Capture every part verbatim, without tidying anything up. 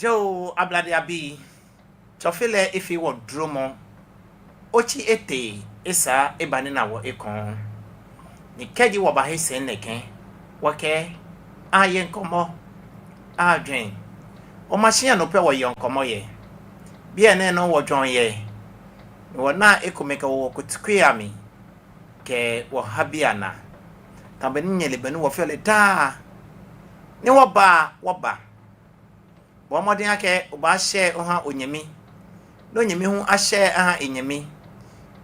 Yoo, Ablade abii, Tsɔfe lɛ efee wɔ duromɔ. Otsi etee esaa eba nina wɔ ekoŋŋ. Ni kɛji wɔbahe sɛi nɛkɛ, wɔkɛɛ, aaye ŋkɔmɔ, aajwɛŋ. Wɔmashi anɔ pɛ wɔyeɔ ŋkɔmɔ yɛ. Biɛ nɛɛ nɔŋŋ wɔjwɛŋɔ yɛ. Ni wɔnaa ekomɛi kɛ wɔ wɔkutukwei amli kɛ wɔhabii anaa. Tamɔ bɔ ni nyɛle bɔ ni wɔfeɔ lɛ daa. Ni wɔba, wɔba. Bɔɔ mɔdɛŋ akɛ obaashare oha onyɛmi, ni onyɛmi hu ashare aha enyɛmi.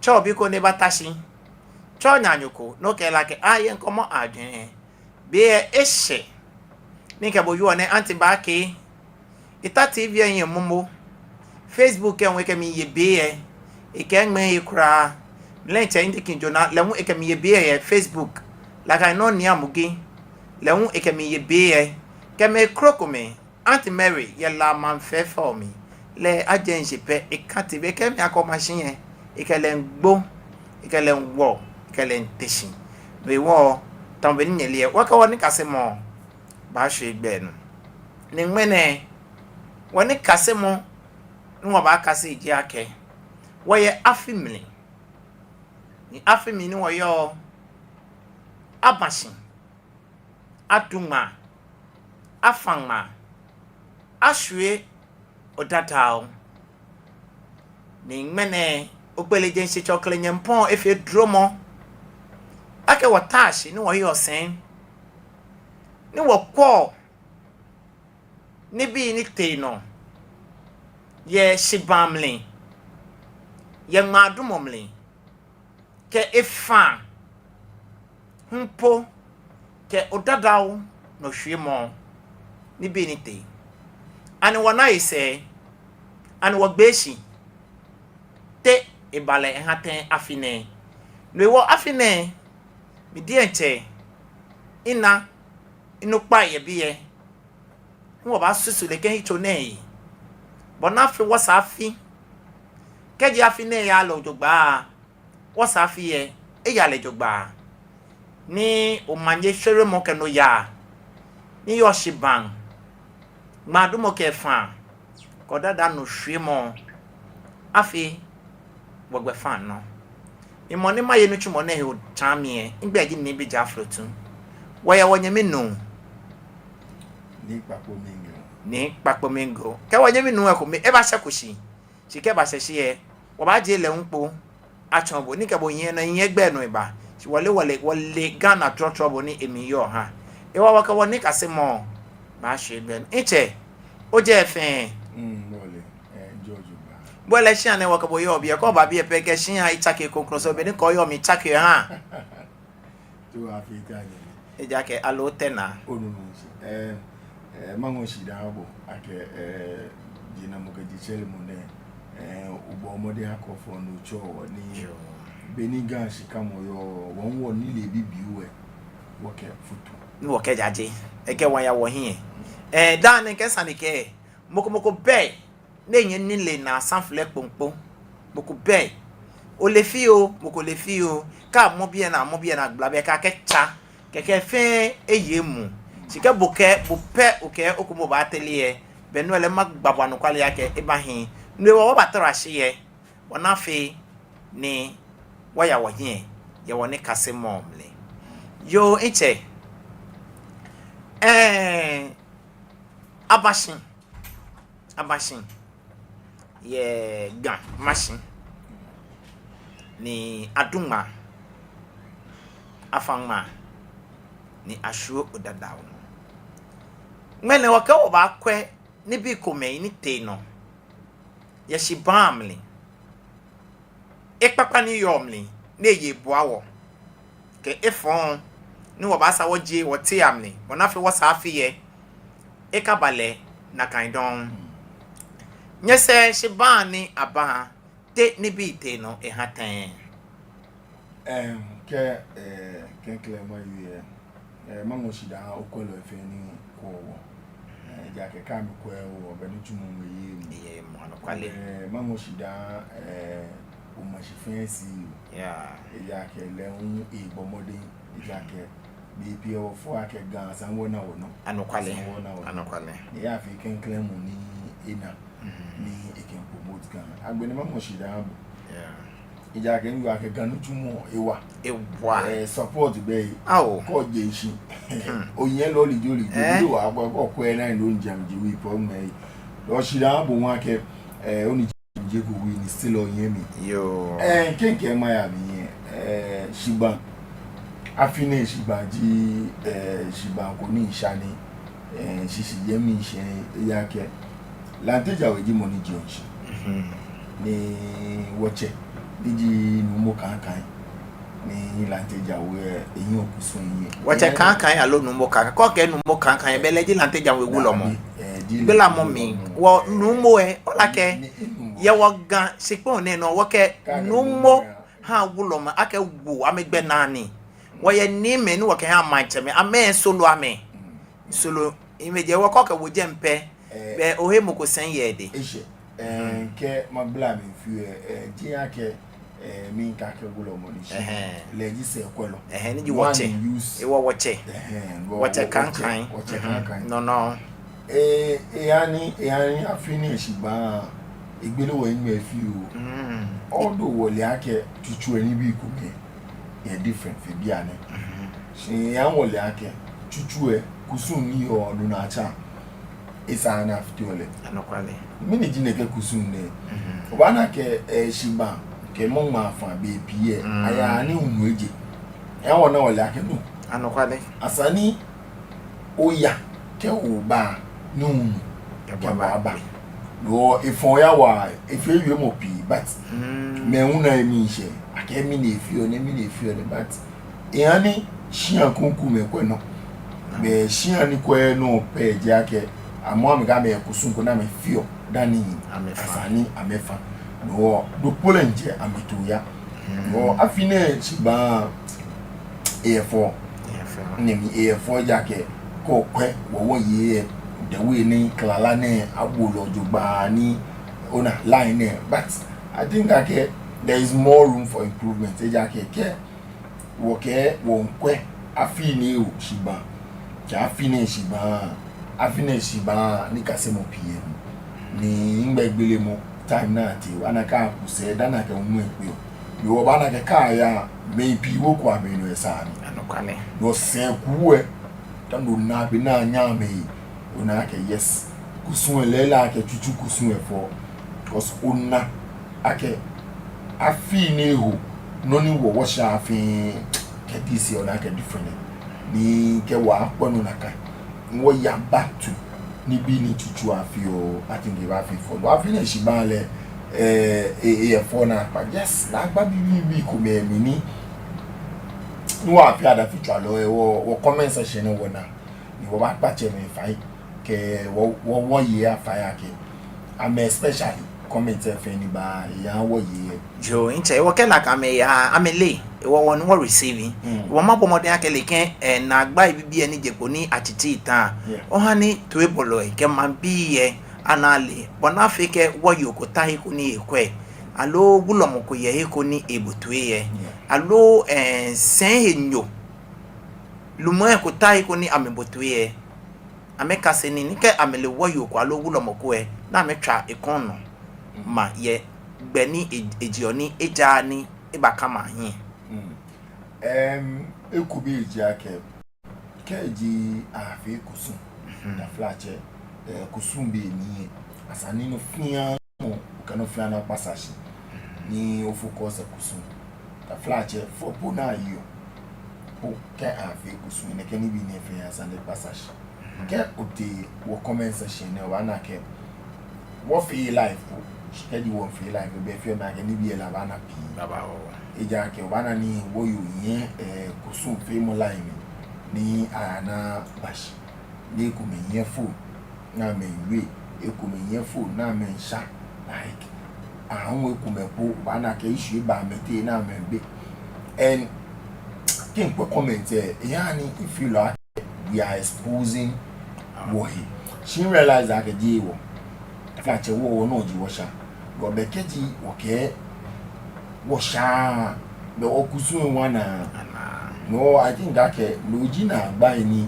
Tsɛ obi ko ni ebata shi. Tsɛ onaanyo ko ni okɛɛ lɛ akɛ aaye ŋkɔmɔ, aajwɛŋ. Be lɛ eshɛ. Ni mikɛ bo wieɔ nɛɛ, Auntie baakɛɛ, eta T V lɛ hiɛ momo. Facebook lɛ hu ekɛ mi ye be lɛ. Ekɛɛ ŋmɛɛ he kwraa. Mile tsɛ Indiki Jona, lɛ hu ekɛ mi ye be lɛ yɛ Facebook. Laka nɔ ni amugi. Lɛ hu ekɛ mi ye be lɛ. Kɛ mɛi krokomɛi. Auntie Mary yɛ La maŋ fɛfɛo mli, lɛ ajɛ ŋshi pɛ, ekã T V, ekɛɛ mi akɔ mashi lɛ, ekɛ lɛ ŋgbo, ekɛ lɛ ŋwɔ, ekɛ lɛ ŋte shi. No hewɔ, tamɔ bɔ ni nyɛle lɛ, wɔkɛ wɔnikasemɔ baashwie gbɛ nɔ. Ni ŋmɛnɛ, wɔnikasemɔ ni wɔbaakase ji akɛ, wɔyɛ afi mli. Ni afi mli ni wɔyɔɔ, aba shi. Adu ŋmaa, afa ŋmaa, ashwie Odadao. Ni ŋmɛnɛ, Ogbele Jeŋ Shitsɛ Ɔkɛlɛ Nyɔŋmɔ efee duromɔ akɛ wɔta shi ni wɔyeɔ sɛi, ni wɔkwɛɔ nibii ni tee nɔ yɛ shibaa mli, yɛ ŋmaadumɔ mli, kɛ efã, Hɔmɔwɔ, kɛ Odadao nɔ shwiemɔ, nibii ni tee. Ani wɔna he sɛɛ? Ani wɔgbee shi? Te eba lɛ eha tɛŋŋ afi nɛɛ? No hewɔ afi nɛɛ, mi diɛŋtsɛ, mina, minukpa yɛ biɛ. Ni wɔbaasusu lɛ kɛ hitso nɛɛ he. Bɔ ni afee wɔsɛɛ afi. Kɛji afi nɛɛ yaa lɛ jogbaŋŋ, wɔsɛɛ afi lɛ, eya lɛ jogbaŋŋ. Ni omanye shweremɔ kɛ nɔyaa, ni yɔɔ shibaa, ŋmaadumɔ kɛ efã, kɛ Odadao nɔ shwiemɔ, afee wɔ gbɛfaŋnɔ. Mimɔ ni maye nitsumɔ nɛɛ he otsaamii lɛ, migbɛi ji Nii Bi Jaflotu. Wɔyɛ wɔnyɛmi nuu, Nii Kpakpo Mingo. Nii Kpakpo Mingo. Kɛ wɔnyɛmi nuu lɛ ekome, ebashɛko shi. Shi kɛ ebashɛ shi lɛ, wɔbaajie lɛ ŋkpo atsɔɔ bo, ni kɛ bo hiɛ nɔ, hiɛ gbɛ nɔ eba. Shi wɔle, wɔle, wɔle Ghana trɔtrɔ bɔ ni emli yɔɔ ha. Hewɔ wɔkɛ wɔnikasemɔ baashwie gbɛ nɔ. Mitsɛ, ojɛ fɛɛ? Mm, wɔle, eh, jɔjɔ ba. Bo lɛ shia nɛɛ wɔkɛ bo yɔɔ biɛ, kɛ oba biɛ pɛ kɛ shia etsake kroko sɔŋŋ, be ni kɛ oyɔɔ mli tsake ha. Te wɔfee tɛŋŋ? Ejaakɛ aloo tɛŋŋ? Onu nɔ shishi. Eh, eh, maŋɔ shidaa aha bo akɛ, eh, jinamɔ kɛ jetsɛremɔ nɛɛ, eh, obɔ mɔdɛŋ akɛ ofɔ nɔ otsɔɔ wɔ ni, yoo, be ni Ga shikamɔ yɔɔ, wɔ hu wɔnilee bibioo lɛ, wɔkɛfutu. Ni wɔkɛjaje, ekɛ wɔ yaa wɔhiɛ. Eh, daa nɛɛ kɛ sane kɛ, mɔ ko mɔ ko bɛ ni enyɛ nilee naa samflɛ kpoŋkpoŋ. Mɔ ko bɛ. Ole fioo, mɔ ko le fioo. Kɛ amɔ biɛ naa, amɔ biɛ naa gbla biɛ, kɛ akɛtsa. Kɛkɛ fɛɛ eye emuu. Shi kɛ bo kɛ, bo pɛ okɛɛ okɛ mɔ baatere lɛ, be nɔ lɛ magba bo anɔkwale akɛ ebahi. No hewɔ wɔbatara shi yɛ, bɔ ni afee ni wɔya wɔhiɛ yɛ wɔnikasemɔ mli. Yoo, mitsɛ. Ɛɛ, aba shi. Aba shi yɛ Ga mashi, ni adu ŋmaa, afa ŋmaa, ni ashwie Odadao nɔ. Ŋmɛnɛ wɔkɛ wɔbaakwɛ nibii komɛi ni tee nɔ yɛ shibaa mli. Ekpakpa ni yɔɔ mli ni eye ebua wɔ, kɛ efɔŋ ni wɔbaasaa wɔjie wɔteŋ amli, bɔ ni afee wɔsɛɛ afi lɛ, ekaba lɛ nakai dɔŋŋ. Nyɛsɛɛ shibaa ni aba, te nibii tee nɔ eha tɛŋŋ? Ɛm, kɛ, eh, klɛŋklɛŋ mawie lɛ, eh, maŋɔ shidaa okwɛlɔi fɛɛ ni kwɛɔ wɔ. Eh, ejaakɛ kɛ amɛkwɛɛɛ wɔ, bɛ nitsumɔ mli yɛ mli. Yɛ mli, anɔkwale. Eh, maŋɔ shidaa, eh, omashi fɛɛ C E O. Yeah. Ejaakɛ lɛ hu ebɔ mɔdɛŋ, ejaakɛ bei pii lɛ wɔfɔɔ akɛ Ga, esa ni wɔna wɔnɔ. Anɔkwale. Esa ni wɔna wɔnɔ. Anɔkwale. Ni eyafee klɛŋklɛŋ mɔ ni ena ni ekɛ promote Ga. Agbɛnɛ mamɔ shidaa maha bo. Ejaakɛ miwieɔ akɛ Ga nitsumɔ ewa. Ewa. Eh, support bɛ. Ao. Kɛ oje shi. Onyɛ lɔle jɔle jɔle. Bi wa akɛ okwɛ ni onyɛ jam ji wi po mɛ. Lɔ shidaa maha bo waa akɛ, eh, onyɛ jam ji ko wi ni still onyɛ mli. Yoo. Eh, kɛ mikɛɛ maya mli, eh, shigbaŋ. Afi nɛɛ shigbaŋ ji, eh, shigbaŋ ko ni sha ni, eh, shishijee mli shɛ eya kɛ Lante Djan We ji mɔ ni jieɔ shishi. Ni wɔtsɛ, ni ji Nuumo Kankan. Ni Lante Djan We, eh, ehiɛ kusum yɛ. Wɔtsɛ Kankan aloo Nuumo Kankan. Kɛ okɛɛ Nuumo Kankan, belɛ eji Lante Djan We wulɔmɔ. Gbelamɔ mli. Wɔ Nuumo lɛ, ole akɛ yɛ wɔ Ga shikpɔŋ nɛɛ nɔ, wɔkɛɛ Nuumo ha wulɔmɛi akɛ wo amɛgbɛnaa ni. Wɔyɛ niimɛi ni wɔkɛha maŋtsɛmɛi, amɛsoro amɛ. Soro, imɛjɛ wɔ kɛ okɛɛ wo jɛmɛ pɛ, bɛ ohe mɔ ko sɛɛ yɛ edɛŋ. Eshɛ, eh, kɛ magbala mli fioo, eh, ji akɛ, eh, mikɛɛ akɛ wulɔmɔ ni shi. Lɛ ji sɛɛkwɛlɔ. Ɛhɛɛ, ni ji wɔtsɛ. Ewɔ wɔtsɛ. Wɔtsɛ Kankan. Wɔtsɛ Kankan. No, no. Eh, eha ni, eha ni afi nɛɛ shigbaŋ, egbele wɔhiŋmɛi fioo. Although wɔle akɛ tsutsu lɛ nibii komɛi yɛ different fe bianɛ. Shi eha wɔle akɛ tsutsu lɛ kusum ni yɔɔ nɔ ni atsa. Esa ni afite ole. Anɔkwale. Mɛni ji nɛkɛ kusum nɛɛ? Obaana akɛ, eh, shigbaŋ kɛ mɔ ŋmaa fã bei pii lɛ, ayaa ni hulu eje. Eha wɔna wɔle akɛ no. Anɔkwale. Esa ni oya kɛ oba ni hulu kɛba. No efɔŋ ya waa, efee wiemɔ pii, but mɛi hu naa emli shɛ akɛ mɛni efeɔ nɛɛ, mɛni efeɔ nɛɛ, but eha ni shia krokomɛi kwɛ nɔ. Bɛ shia ni kwɛɛɛ nɔ pɛ ji akɛ amɛ hu amɛkɛ amɛkusum ko ni amɛfeɔ dani esa ni amɛfã. No hewɔ no po lɛ ji amɛtoo ya. No hewɔ afi nɛɛ shigbaŋ eyɛ fɛo. Nɛɛ mli eyɛ fɛo ejaakɛ kɛ okwɛ wɔ wɔyei lɛ, the way ni klala nɛɛ abolɔ jogbaŋŋ ni ona line nɛɛ. But I think akɛ there is more room for improvement. Ejaakɛ kɛ wɔkɛɛ wɔŋkwɛ afi nɛɛ eho shigbaŋ, kɛ afi nɛɛ shigbaŋ, afi nɛɛ shigbaŋ nikasemɔ pii yɛ mli. Ni ŋmɛgbele mɔ time ni atee, obaana akɛ aku sɛɛ dani akɛ ŋmɛgbele. Ni obaana akɛ kɛ aya, mɛi pii woko amɛnɔ yɛ saa mli. Anɔkwale. No sɛɛ kuu lɛ, kɛ ona be ni anya amɛyi, ona akɛ yes, kusum lɛ lɛ akɛ tsutsu kusum lɛ fɛo. Because ona akɛ afi nɛɛ eho, nɔ ni wɔ wɔsha fɛɛ kɛ this year ona akɛ different. Ni kɛ wɔkpɔ nɔ nakai, wɔya back to nibii ni tsutsu afeɔ, I think ebaafee fɛo. Afi nɛɛ shigbaŋ lɛ, eh, e, e, eyɛ fɛo naakpa. Yes, naagba bibii komɛi mli ni, ni wɔfee adafitswalɔi, wɔ, wɔ comment section nɛɛ wɔna. Ni wɔbaakpa tsɛmɛi fai, kɛ wɔ, wɔ, wɔyei afai akɛ amɛ especially comment lɛ fɛɛ ni ba, eha wɔyei lɛ. Yoo, mitsɛ, wɔkɛɛ nakai amɛya, amɛle, wɔ, wɔ ni wɔ receive. Wɔmiibɔ mɔdɛŋ akɛ lɛ kɛ, eh, naagbai bibii lɛ ni je kpo ni atsitsi ta. Oha ni toibolɔi kɛ maŋbii lɛ ana ale, bɔ ni afee kɛ wɔyoo ko ta he ko ni ekwɛ, aloo wulɔmɔ ko yɛ he ko ni ebo toi lɛ, aloo, eh, sɛi henyo lumɔi ko ta he ko ni amɛbo toi lɛ, amɛkase nii ni kɛ amɛle wɔyoo ko aloo wulɔmɔ ko lɛ, ni amɛtswa ekɔŋ nɔ ma yɛ gbɛ ni e, ejeɔ ni ejaaa ni ebakama hiɛ. Em, eko be ji akɛ, kɛji afee kusum, taflatsɛ, eh, kusum be mli lɛ, esa ni nɔ fɛɛ nɔ, okɛ nɔ fɛɛ nɔ akpasa shi ni ofocus yɛ kusum. Taflatsɛ, fɔ po ni ayeɔ po, kɛ afee kusum, nɛkɛ nibii nɛɛ fɛɛ esa ni akpasa shi. Kɛ otee wɔ comment section nɛɛ, obaana akɛ wɔfee live po. Shi kɛji wɔfee live, be fɛɛ be akɛ nibii lɛ abaana pii. Ejaakɛ obaana ni wɔyoo yɛ, eh, kusum feemɔ line mli ni ana bashi. Ni ekomɛi yɛ phone ni amɛmiiwie, ekomɛi yɛ phone ni amɛmiisha, like, ahu ekomɛi po, obaana akɛ issue eba amɛteŋ ni amɛmiibe. And kɛ miikwɛ comment lɛ, ehaa ni mifeel akɛ we are exposing wɔhe. Shi mirealize akɛ jeee wɔ. Taflatsɛ, wɔ, wɔnɔ ji wɔsha. Bɛ kɛji wɔkɛɛ wɔsha, bɛ wɔkusum lɛ hu anaa. No, I think akɛ no ji naagbai ni,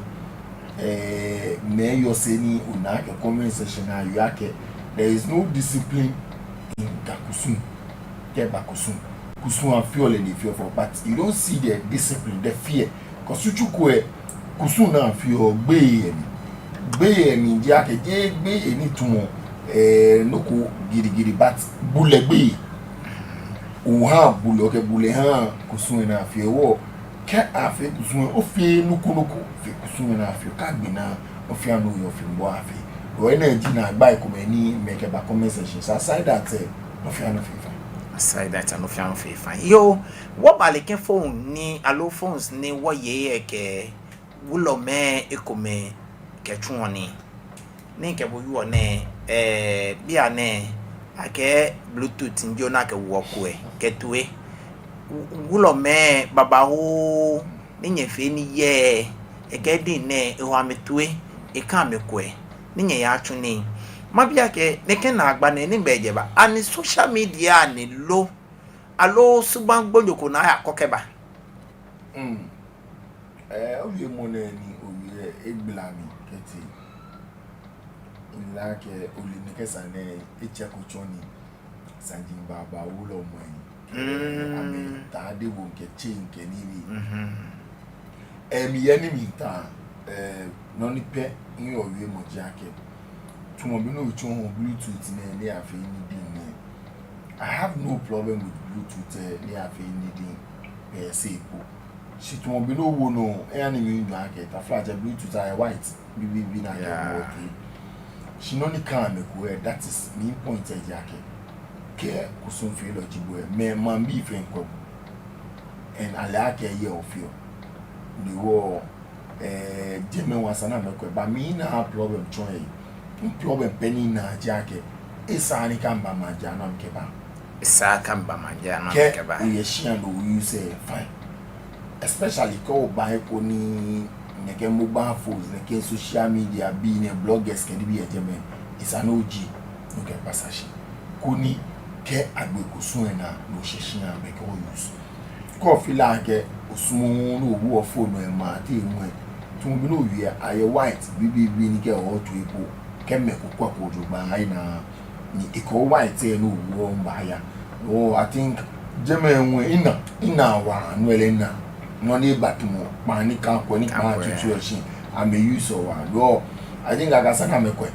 eh, mɛi yɔɔ sɛɛ ni ona akɛ comment section ayɔɔ akɛ There is no discipline in Ga kusum. Kɛ eba kusum, kusum afeɔ lɛ ni efeɔ fɛo, but you don't see the discipline, the fear. Kɛ otsutsu ko lɛ, kusum ni afeɔ, gbeyei ni. Gbeyei ni ji akɛ jeee gbeyei ni tamɔ, eh, nɔ ko gidigidi, but bulɛ gbeyei. Oha bulɛ, okɛ bulɛ ha kusum ni afeɔ. Hewɔ kɛ afee kusum lɛ, ofee nɔ ko nɔ ko fe kusum lɛ ni afeɔ. Kɛ agbe naa, nɔ fɛɛ nɔ yɔɔ fɛɛ bɔ afee. Hewɔ enɛ ji naagbai komɛi ni amɛkɛba comment section. So aside that, eh, nɔ fɛɛ nɔ fee fine. Aside that, nɔ fɛɛ nɔ fee fine. Yoo, wɔbale kɛ phone ni, aloo phones ni wɔye lɛ kɛ wulɔmɛi ekomɛi kɛtsuɔ nii. Ni mikɛ bo wieɔ nɛɛ, eh, bianɛ akɛɛ Bluetooth ni ji nɔ ni akɛwoɔ kuɛ kɛ toi. Wu-, wulɔmɛi babaoo ni nyɛfee nii yɛ, ekɛɛ diŋ nɛɛ eho amɛ toi, eka amɛ kuɛ, ni nyɛyatsu nii. Mabi akɛ nɛkɛ naagba nɛɛ, nɛgbɛ ejɛ ba? Ani social media ni lo, aloo subaŋ gbonyo ko ni ayakɔ kɛba? Mm. Eh, owiemɔ nɛɛ ni owie lɛ, egbala mi kɛtee. Mile akɛ ole nɛkɛ sane nɛɛ, etsɛko tsɔ ni saji babaoo wulɔmɛi, eh, amɛtaa debɔŋ kɛ chain kɛ nibii. Mhm. Eh, miyɛ ni mita, eh, nɔ ni pɛ ni owiemɔ ji akɛ, tamɔ be ni otsuɔ hu Bluetooth nɛɛ ni afee nii diŋ nɛɛ, I have no problem with Bluetooth, eh, ni afee nii diŋ per se po. Shi tamɔ be ni owo nɔ, eha ni miinyɔ akɛ, taflatsɛ, Bluetooth lɛ white, bibii ni akɛwoɔ toi. Shi nɔ ni ka amɛ kuɛ, that is main point lɛ ji akɛ, kɛ kusumfeelɔ ji bo lɛ, mɛi, maŋbii fɛɛ miikwɛ bo. And ale akɛ eyɛ ofeɔ. Ni wɔ, eh, jɛmɛ hu esa ni amɛkwɛ. But mi, minaaa problem tsɔ lɛ. Mi problem pɛ ni minaa ji akɛ, esaaa ni kɛ miba maŋ lɛ nɔ mikɛba. Esaaa kɛ miba maŋ lɛ nɔ mikɛba. Kɛ oyɛ shia ni o-use lɛ, fine. Especially kɛ oba he ko ni nɛkɛ mobile phones, nɛkɛ social media bii nɛɛ, bloggers kɛ nibii yɛ jɛmɛ, esa ni ojie, ni okɛkpasa shi. Koni kɛ agbe kusum lɛ naa ni oshɛ shia lɛ, okɛ-use. Kɛ o-feel akɛ osumɔɔɔ ni owo o-phone lɛ maŋ lɛ teŋ lɛ, tamɔ be ni owie lɛ, ayɛ white bibii ni kɛ owo toi po, kɛ mɛi ko kwɛko jogbaŋŋ lɛ naa, ni ekɛ o-white lɛ ni owo lɛ baaya. Oh, I think jɛmɛ hu, mina, mina waa, no lɛ mina. Nɔ ni eba tamɔ kpaa ni kã kuɛ, ni kpaa tsutsu lɛ shi, amɛ-use waa. Oh, I think akɛ esa ni amɛkwɛ.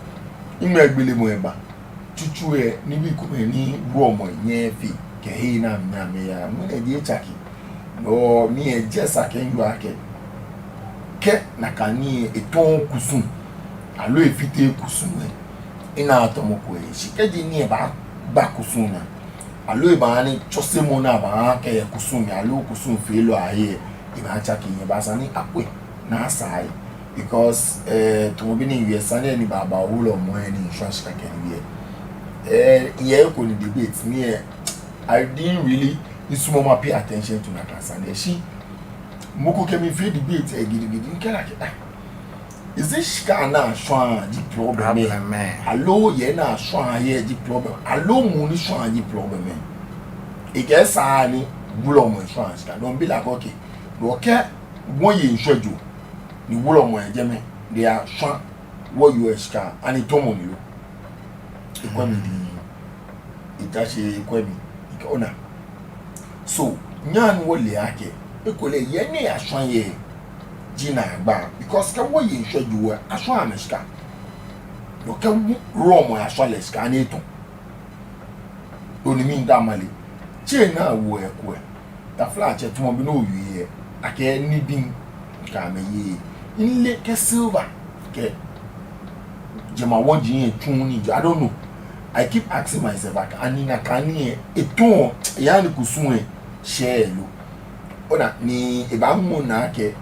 Migbele mɔ eba. Tsutsu lɛ, nibii komɛi ni wulɔmɛi nyɛɔ fee kɛ hei ni amɛ, amɛya, mɔ nɛɛ ji etsake. No mli lɛ esa akɛ miwieɔ akɛ, kɛ nakai nii lɛ etɔ̃ kusum, aloo efite kusum lɛ, minaaa tɔmɔ ko yɛ. Shi kɛji nii lɛ baagba kusum naa, aloo ebaaha ni tsɔsemɔ ni abaakɛɛ yɛ kusum mli, aloo kusumfeelɔi ahe lɛ, ebaatsake, nyɛbaa, esa ni akwɛ ni asaa he. Because, eh, tamɔ be ni miwie lɛ, sane ni babaoo wulɔmɛi ni miishwa shika kɛ nibii lɛ. Eh, miyɛ he ko ni debate ni lɛ, I didn't really, misumɔɔɔ ma-pay attention to nakai sane lɛ. Shi mɔ ko kɛ mi fee debate lɛ gidigidi, mikɛɛ lɛ akɛ, ah, is it shika ni ashwaa ji problem lɛ? Problem lɛ. Aloo yei ni ashwaa lɛ ji problem? Aloo mɔ ni shwaa ji problem lɛ? Ekɛɛ esaaa ni wulɔmɛi ashwaa shika. No mibi lɛ akɛ, okay, no kɛ wɔyei miishwa jio ni wulɔmɛi yɛ jɛmɛ, ni ashwaa wɔyei ashika, ani etɔ̃ mɔ ni lo? Ekwɛ mi diŋŋ. Eta shi ekwɛ mi. Ekɛɛ ona. So, nyɛhaa ni wɔle akɛ, ekolɛ yei ni ashwaa lɛ ji naagba. Because kɛ wɔyei miishwa jio lɛ, ashwaa amɛ shika. No kɛ wulɔmɛi ashwa lɛ shika, ani etɔ̃? Onu mi, nda male. Tsɛ naa wɔ ekwɛ. Taflatsɛ, tamɔ be ni owie lɛ, akɛ nibii kɛ amɛyei. Mile akɛ silver kɛ jemawɔji lɛ tsuɔ nii jio, I don't know. I keep asking myself, akɛ ani nakai nii lɛ etɔ̃, eha ni kusum lɛ shɛɛɛ lo? Ona, ni ebaamɔ naa akɛ,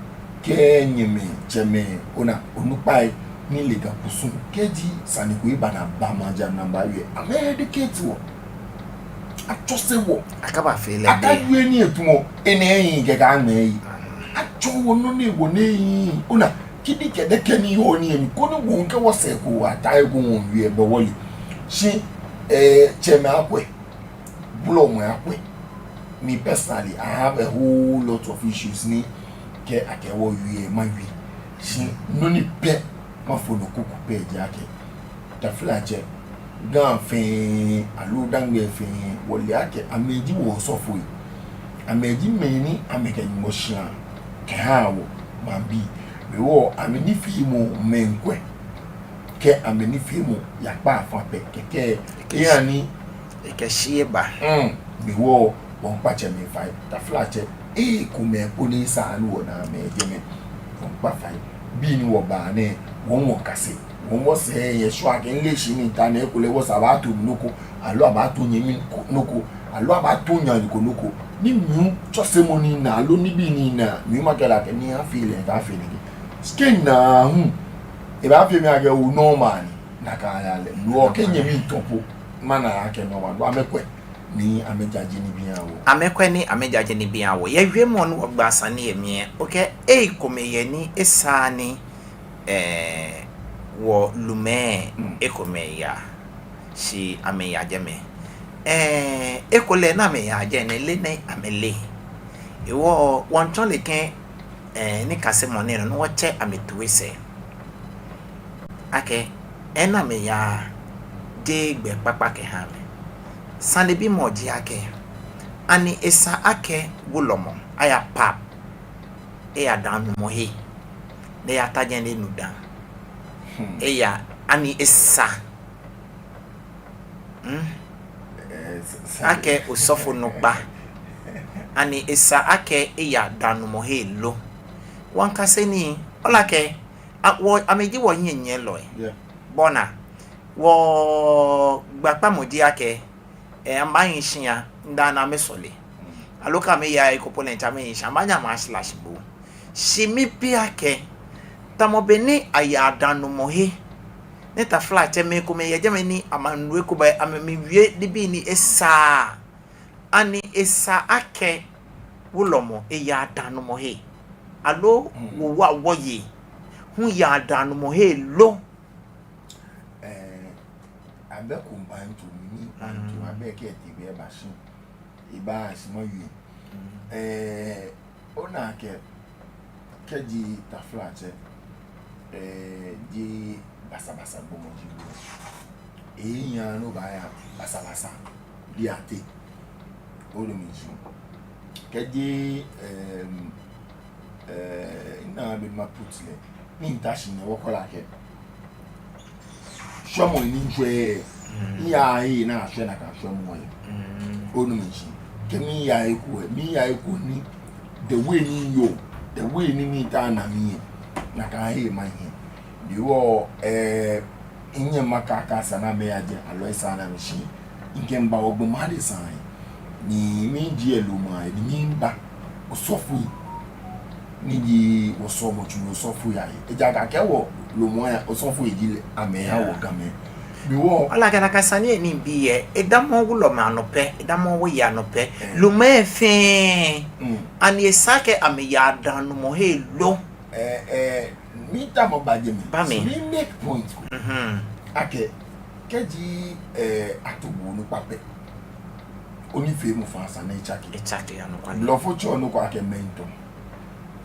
kɛ nyɛmɛi, tsɛmɛi, ona, onukpai ni le Ga kusum, kɛji sane ko eba ni aba maŋ lɛ nɔ ni amɛbaawie, amɛ-educate wɔ, atsɔse wɔ, akabafee lɛ dɛŋ, akawie nii lɛ tamɔ enɛ ehiii kɛkɛ aŋmɛɛ eyi, atsɔɔ wɔ nɔ ni ewo ni ehiii. Ona, kidi kɛdɛkɛ ni yɔɔ nii lɛ mli, koni wɔ hu kɛ wɔsɛɛ ko ataa he ko wɔwie lɛ, bɛ wɔle. Shi, eh, tsɛmɛi akwɛ, wulɔmɛi akwɛ. Me personally, I have a whole lot of issues ni kɛ akɛɛ wɔwie lɛ, mawie. Shi nɔ ni pɛ, mafo nɔ kuku pɛ ji akɛ, taflatsɛ, Ga fɛɛ, aloo Dangme fɛɛ, wɔle akɛ amɛji wɔ osɔfoi. Amɛji mɛi ni amɛkɛ Nyɔŋmɔ shia kɛha wɔ maŋbii. Hewɔ amɛnifeemɔ mɛi kwɛ. Kɛ amɛnifeemɔ yakpa afã pɛ, kɛkɛ eya ni ekɛ shi eba. Mm, hewɔ wɔmiikpatsɛ mɛi fai, taflatsɛ. Ekomɛi po ni sa ni wɔna amɛ jɛmɛ. Wɔmiikpa fai. Be ni wɔba nɛɛ, wɔ wɔkase. Wɔ wɔsɛɛ yɛ shwɛ akɛ nle shi ni ta nɛɛ ekolɛ wɔsɛɛ abaato mi nɔ ko, aloo abaato nyɛmi ko nɔ ko, aloo abaato nyɛmi ko nɔ ko. Ni miitsɔsemɔ ni na, aloo nibii ni na, mimakɛɛ lɛ akɛ ni afee lɛ, kaafee nɛkɛ. Kɛ na hu, ebaafee mi akɛ o normal ni, nakai aya lɛ. Loo kɛ nyɛmi tɔ po, mana akɛ normal, loo amɛkwɛ ni amɛjaje nibii aha wɔ. Amɛkwɛ ni amɛjaje nibii aha wɔ. Yɛ wiemɔ ni wɔgba sane lɛ mli lɛ, okɛɛ ekomɛi yɛ ni esa ni, eh, wɔ lumɛi Mm. ekomɛi ya, shi amɛya jɛmɛ. Eh, ekolɛ ni amɛya jɛmɛ lɛ, ni amɛle. Hewɔ wɔmiitsɔ lɛ kɛ, eh, nikasemɔ nɛɛ nɔ, ni wɔtsɛ amɛtoi sɛɛ. Akɛ, eh, ni amɛya, jeee gbɛ kpakpa kɛha amɛ. Sanebimɔ ji akɛ, ani esa akɛ wulɔmɔ aya pap, eya daanumɔ he, ni eyata jɛi ni enu daa? Hmm. Eya, ani esa? Hmm? Eh, s-, s-, Akɛ osɔfo nukpa, ani esa akɛ eya daanumɔ he lo? Wɔmiikase nii, ole akɛ, a, wɔ, amɛji wɔhiɛnyiɛlɔi. Yeah. Bɔ ni wɔgbɛkpamɔ ji akɛ, eh, amɛbaahi shia, ni daa ni amɛsɔle. Mm. Aloo kɛ amɛya he ko po lɛ, ntsa amɛhi shia, amɛbaanyɛ amɛshi lɛ shi bo. Shi miibi akɛ, tamɔ bɔ ni aya daanumɔ he, ni taflatsɛ mɛi komɛi yɛ jɛmɛ ni amɛnu eko ba, amɛmiiwie nibii ni esa, ani esa akɛ wulɔmɔ eya daanumɔ he? Aloo Mm. wɔ, wɔ, wɔyei hu yaa daanumɔ he lo? Eh, abɛ ko mibato mli, mibato, Mm. abɛ kɛ tee be eba shi, eba shi mawie. Mm. Eh, ona akɛ, kɛji taflatsɛ, eh, jeee basabasa gbɔmɔ ji bo, ehiaaa ni obaaya basabasa bii ateŋ. Onu mi shishi. Kɛji, ehm, eh, ina be ma put lɛ, ni mita shi ni wɔkɔ lɛ akɛ shwɛmɔ ni mishwɛ, Mm. miyaaa he ni ashwɛɔ nakai shwɛmɔ lɛ. Mm. Onu mi shishi. Kɛ miya he ko lɛ, miya he ko ni, the way ni miyɔɔ, the way ni mitaa minaa mli lɛ, nakai he mahi. Hewɔ, eh, minyɛŋ makakasa ni amɛya jɛi, aloo esa ni amɛshi. Mikɛ miba wɔ gbɔmɔ adesa lɛ, ni miji lɛ lumɛi, ni miba osɔfoi, ni ji wɔsɔlemɔtsu osɔfoi lɛ. Ejaakɛ kɛ wɔ lumɛi lɛ, osɔfoi ji lɛ, amɛha wɔ Gamɛi. Hewɔ. Ole akɛ nakai sane lɛ ni mibi lɛ, edamɔɔɔ wulɔmɛi anɔ pɛ, edamɔɔɔ wɔyei anɔ pɛ. Eh. Lumɛi fɛɛ, Mm. ani esa akɛ amɛya daanumɔ he lo? Eh, eh, mitamɔ ba jɛmɛ. Ba mli. Mi make point ko. Mhm. Akɛ, kɛji, eh, ato bo onukpa pɛ, onifeemɔ fɛɛ esa ni etsake. Etsake, anɔkwale. Blɔfo tsɛɔ nɔ ko akɛ mentor.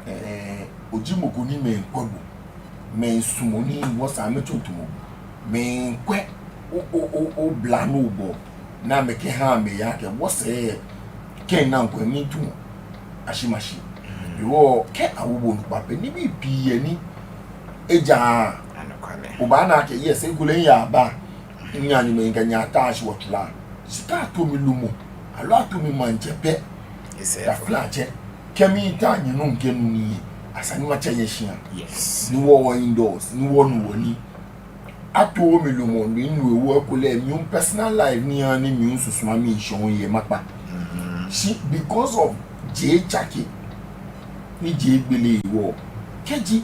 Eh, oji mɔ ko ni mɛi kwɛɔ bo, mɛi sumɔɔ ni wɔsɛɛ amɛtsɔɔ tamɔ bo, mɛi kwɛɔ o, o, o, oblanubɔɔ, ni amɛkɛhaa amɛyaa akɛ wɔsɛɛ kɛ ena ŋkwɛ mi tu ashi mashi. Mm. Hewɔ kɛ awo bo onukpa pɛ, nibii pii yɛ ni ejaaa. Anɔkwale. Obaana akɛ, yes, ekolɛ miyaba, minyɛ ni mikɛ nyɛ ata shi wɔtsu lɛ. Shi kɛ ato mi lumɔ, aloo ato mi maŋtsɛ pɛ, Yes, sir. taflatsɛ, kɛ mitaa nyɛnɔ mikɛnu nii lɛ, esa ni matsɛ nyɛ shia. Yes. Ni wɔ, wɔ endorse, ni wɔnu wɔnii. Ato mi lumɔ ni minu hewɔ ekolɛ mi own personal life ni yaa ni mi own susuma miishɔɔ yɛ makpa. Mm-hmm. Shi because of jeee tsake, ni jeee gbele hewɔ, kɛji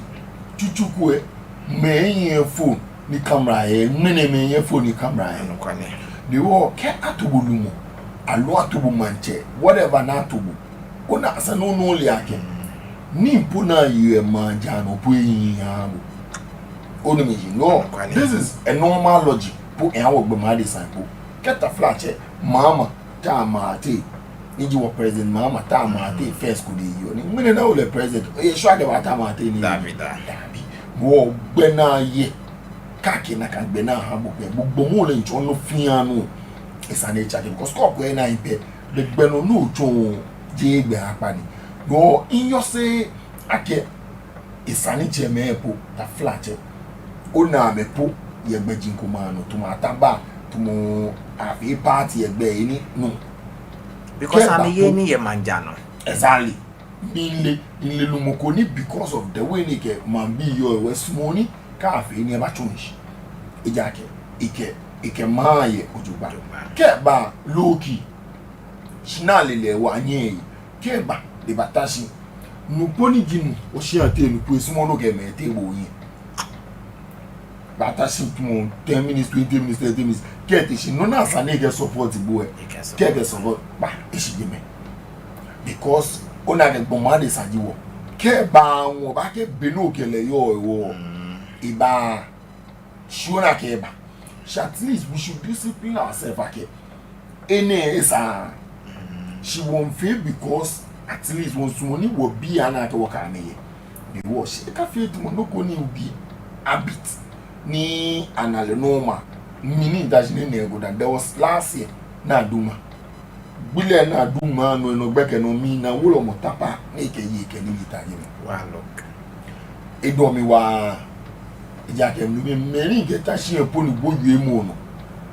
tsutsu ko lɛ, mɛi yɛ phone ni camera yɛ, ŋmɛnɛ mɛi yɛ phone ni camera yɛ. Anɔkwale. Hewɔ kɛ ato bo lumɔ, aloo ato bo maŋtsɛ, whatever ni ato bo, ona esa ni onu ole akɛ, nii po ni yɔɔ maŋ jara nɔ po ehiii ehaaa bo. Onu mi shishi. No, Anɔkwale. this is a normal logic po eha wɔ gbɔmɔ adesa po. Kɛ taflatsɛ, Mahama taa maŋ ateŋ, ni ji wɔ president, Mahama taa maŋ ateŋ first ko ni eyɔɔ. Ni ŋmɛnɛ ni ole president, oye sure akɛ ebaataa maŋ ateŋ ni? Dabi, daa. Dabi. Wɔ gbɛ ni yɔɔ, Kɛ akɛ nakai gbɛ nɛɛ aha bo pɛ, bo gbɔmɔ lɛ ŋtsɔ nɔ fɛɛ nɔ. Esa ni etsake, because kɛ okwɛ naa pɛ, be gbɛ nɔ ni otsɔ, jeee gbɛ akpa ni. No hewɔ sɛɛ akɛ esa ni tsɛmɛi po, taflatsɛ, ona amɛ po yɛ gbɛjiŋ komɛi anɔ, tamɔ Ataba, tamɔ afee party yɛ gbɛ ni nɔ. Because kɛ eba amɛyeee po nii yɛ maŋ ja nɔ. Exactly. Mile, mile lumɔ ko ni because of the way ni ekɛ maŋbii yɔɔ, esumɔɔ ni kɛ afee nii ebatsɔ shishi. Ejaakɛ ekɛ, ekɛ maŋ yɛ jogbaŋŋ. Jogbaŋŋ. Kɛ eba low key, shi ni ale lɛ hewɔ anyɛɛɛ eye. Kɛ eba, ebata shi. Nu po ni ji nu, oshĩa teŋ nu po, esumɔɔɔ ni okɛ mɛi tee bo hiɛ. Bata shi tamɔ ten minutes, twenty minutes, thirty minutes. Kɛ ete shi, no ni esa ni ekɛ support bo lɛ. Ekɛ support. Kɛ ekɛ support, ba, eshi jɛmɛ. Because ona akɛ gbɔmɔ adesa ji wɔ. Kɛ eba ŋɔɔ, baakɛɛ be ni okɛ lɛ yɔɔ hewɔ. Mm. Eba. Shi ona akɛ eba. Shi at least we should discipline ourselves akɛ enɛ esaaa. Shi wɔmiifee because at least wɔmiisumɔ ni wɔbii ana akɛ wɔkɛ amɛ yɛ. Ni wɔ shi ekafee tamɔ nɔ ko ni will be habit ni ana lɛ normal. Mi ni mita shi nɛɛ, nɛɛ go down. There was last year ni adu ŋmaa. Gbi lɛ ni adu ŋmaa nɔ, enɔ gbɛkɛ nɔ mina wulɔmɔ tapa ni ekɛ yei kɛ nibii ta jɛmɛ. Waa lɔ. Edɔ mi waa. Ejaakɛ mɛi, mɛi, mɛi ni kɛ ta shi yɛ po ni bo wiemɔ nɔ.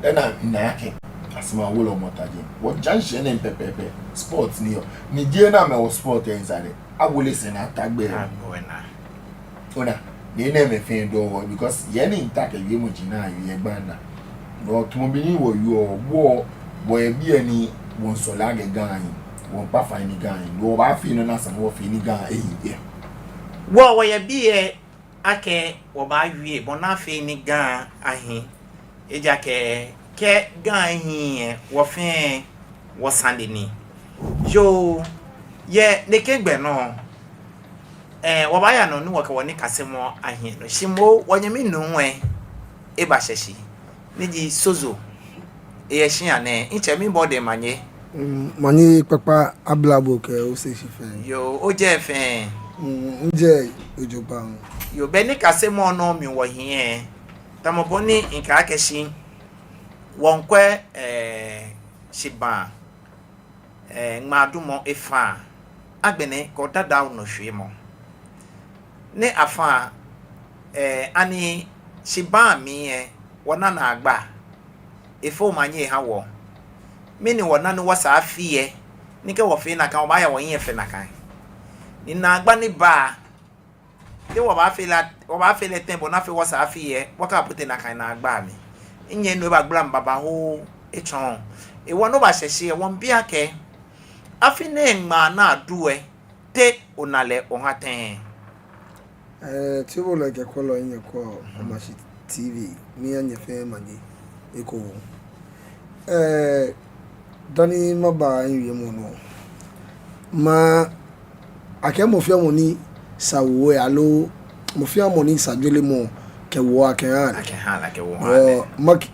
Ena, ena akɛ asima wulɔmɔ ta jɛmɛ. Wɔ junction nɛɛ pɛpɛɛpɛ, sport ni yɔɔ. Ni jeee namɔ wɔ sport yɛ ŋsa lɛ. Awole sɛɛ ni ata gbɛ. Agbo ena. Ona, ni enɛɛmɛi fɛɛ dɔɔ wɔ, because yɛ ni mita kɛ wiemɔ ji naa yɛ gbɛ naa. No tamɔ bɔ ni wɔyɔɔ, wɔ, wɔyɛ biɛ ni wɔmiisɔle akɛ Ga ahi, wɔmiikpa fai ni Ga ahi, no wɔbaafee nɔ ni esa ni wɔfee ni Ga ahi, yeah. Wɔ, wɔyɛ biɛ akɛ wɔbaawie bɔ ni afee ni Ga ahi. Ejaakɛ kɛ Ga hiii lɛ, wɔ fɛɛ wɔsane ni. Yoo, yɛ nɛkɛ gbɛ nɔ, eh, wɔbaaya nɔ ni wɔkɛ wɔnikasemɔ ahi nɔ. Shi moŋ wɔnyɛmi nuu lɛ ebashɛ shi, ni ji Sozo. Eyɛ shia nɛɛ, ntsɛ, miibɔ odɛŋ manye. Mm, manye kpakpa abla bo kɛ osɛɛ shi fɛɛ. Yoo, ojɛ fɛɛ? Mm, mijɛ jogbaŋŋ. Yoo, bɛ nikasemɔ nɔ mli wɔhi lɛ, tamɔ bɔ ni mikɛɛ akɛ shi wɔmiikwɛ, eh, shibaa, eh, ŋmaadumɔ efa, agbɛnɛ kɛ odadao nɔ shwiemɔ. Ni afa, eh, ani shibaa mli lɛ, wɔna naagba? Efee omanye eha wɔ. Mɛni wɔna ni wɔsaa afi lɛ, ni kɛ wɔfee nakai, wɔbaaya wɔhiɛ fɛɛ nakai? Ni naagba ni baa, te wɔbaafee lɛ, wɔbaafee lɛ tɛŋŋ bɔ ni afee wɔsaa afi lɛ, wɔkabote nakai naagba mli? Minyɛmi nuu lɛ bagbala mi babaoo, etsɔɔ. Hewɔ ni wɔbashɛ shi lɛ, wɔmiibi akɛ, afi nɛɛ ŋmaa ni adu lɛ, te ona lɛ oha tɛŋŋ? Eh, tsi bo lɛ kɛ kwɛlɔ, minyɛ kwɛɔ Amashi T V, miiha nyɛ fɛɛ manye ekoŋŋ. Eh, dani maba miwiemɔ nɔ, ma akɛ mɔ fɛɛ mɔ ni sa woo lɛ aloo mɔ fɛɛ mɔ ni sa jɔɔmɔ kɛ woo akɛha lɛ. Akɛha lɛ, akɛ woo ha lɛ. Ɔɔ, ma k-,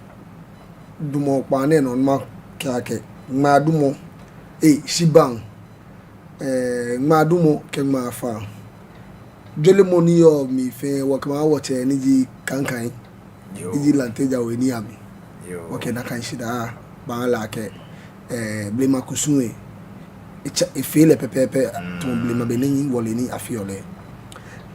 dumɔ kpaa nɛɛ nɔ ni makɛɛ akɛ ŋmaadumɔ, eh, shibaa, eh, ŋmaadumɔ kɛ ŋmaafa. Jɔɔmɔ ni yɔɔ mli fɛɛ, wɔkɛ ma wɔtsɛ ni ji Kankai. Yoo. Ni ji Lante Djan We ni ya mli. Yoo. Wɔkɛ nakai shidaa baha lɛ akɛ, eh, blema kusum lɛ, etsa, efee lɛ pɛpɛɛpɛ, mm, tamɔ blema be ni wɔle ni afeɔ lɛ.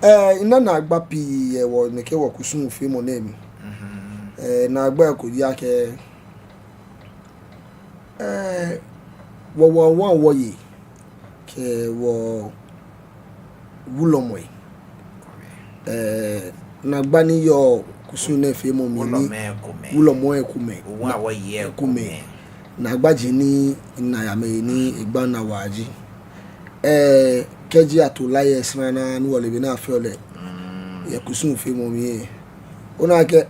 Eh, mina naagba pii yɛ wɔ nɛkɛ wɔkusum feemɔ nɛɛ mli. Mhm. Eh, naagba ko ji akɛ, eh, wɔ, wɔ, wɔ, wɔyei kɛ wɔ wulɔmɛi. Eh, naagba ni yɔɔ kusum nɛɛ feemɔ mli ni wulɔmɛi komɛi. Wulɔmɛi komɛi. Wɔ, wɔyei komɛi. Naagba ji ni mina yɛ amɛhe ni egba naa waa ji, eh, kɛji ato la yɛ srana ni wɔle be ni afeɔ lɛ, mm, yɛ kusum feemɔ mli lɛ, ona akɛ,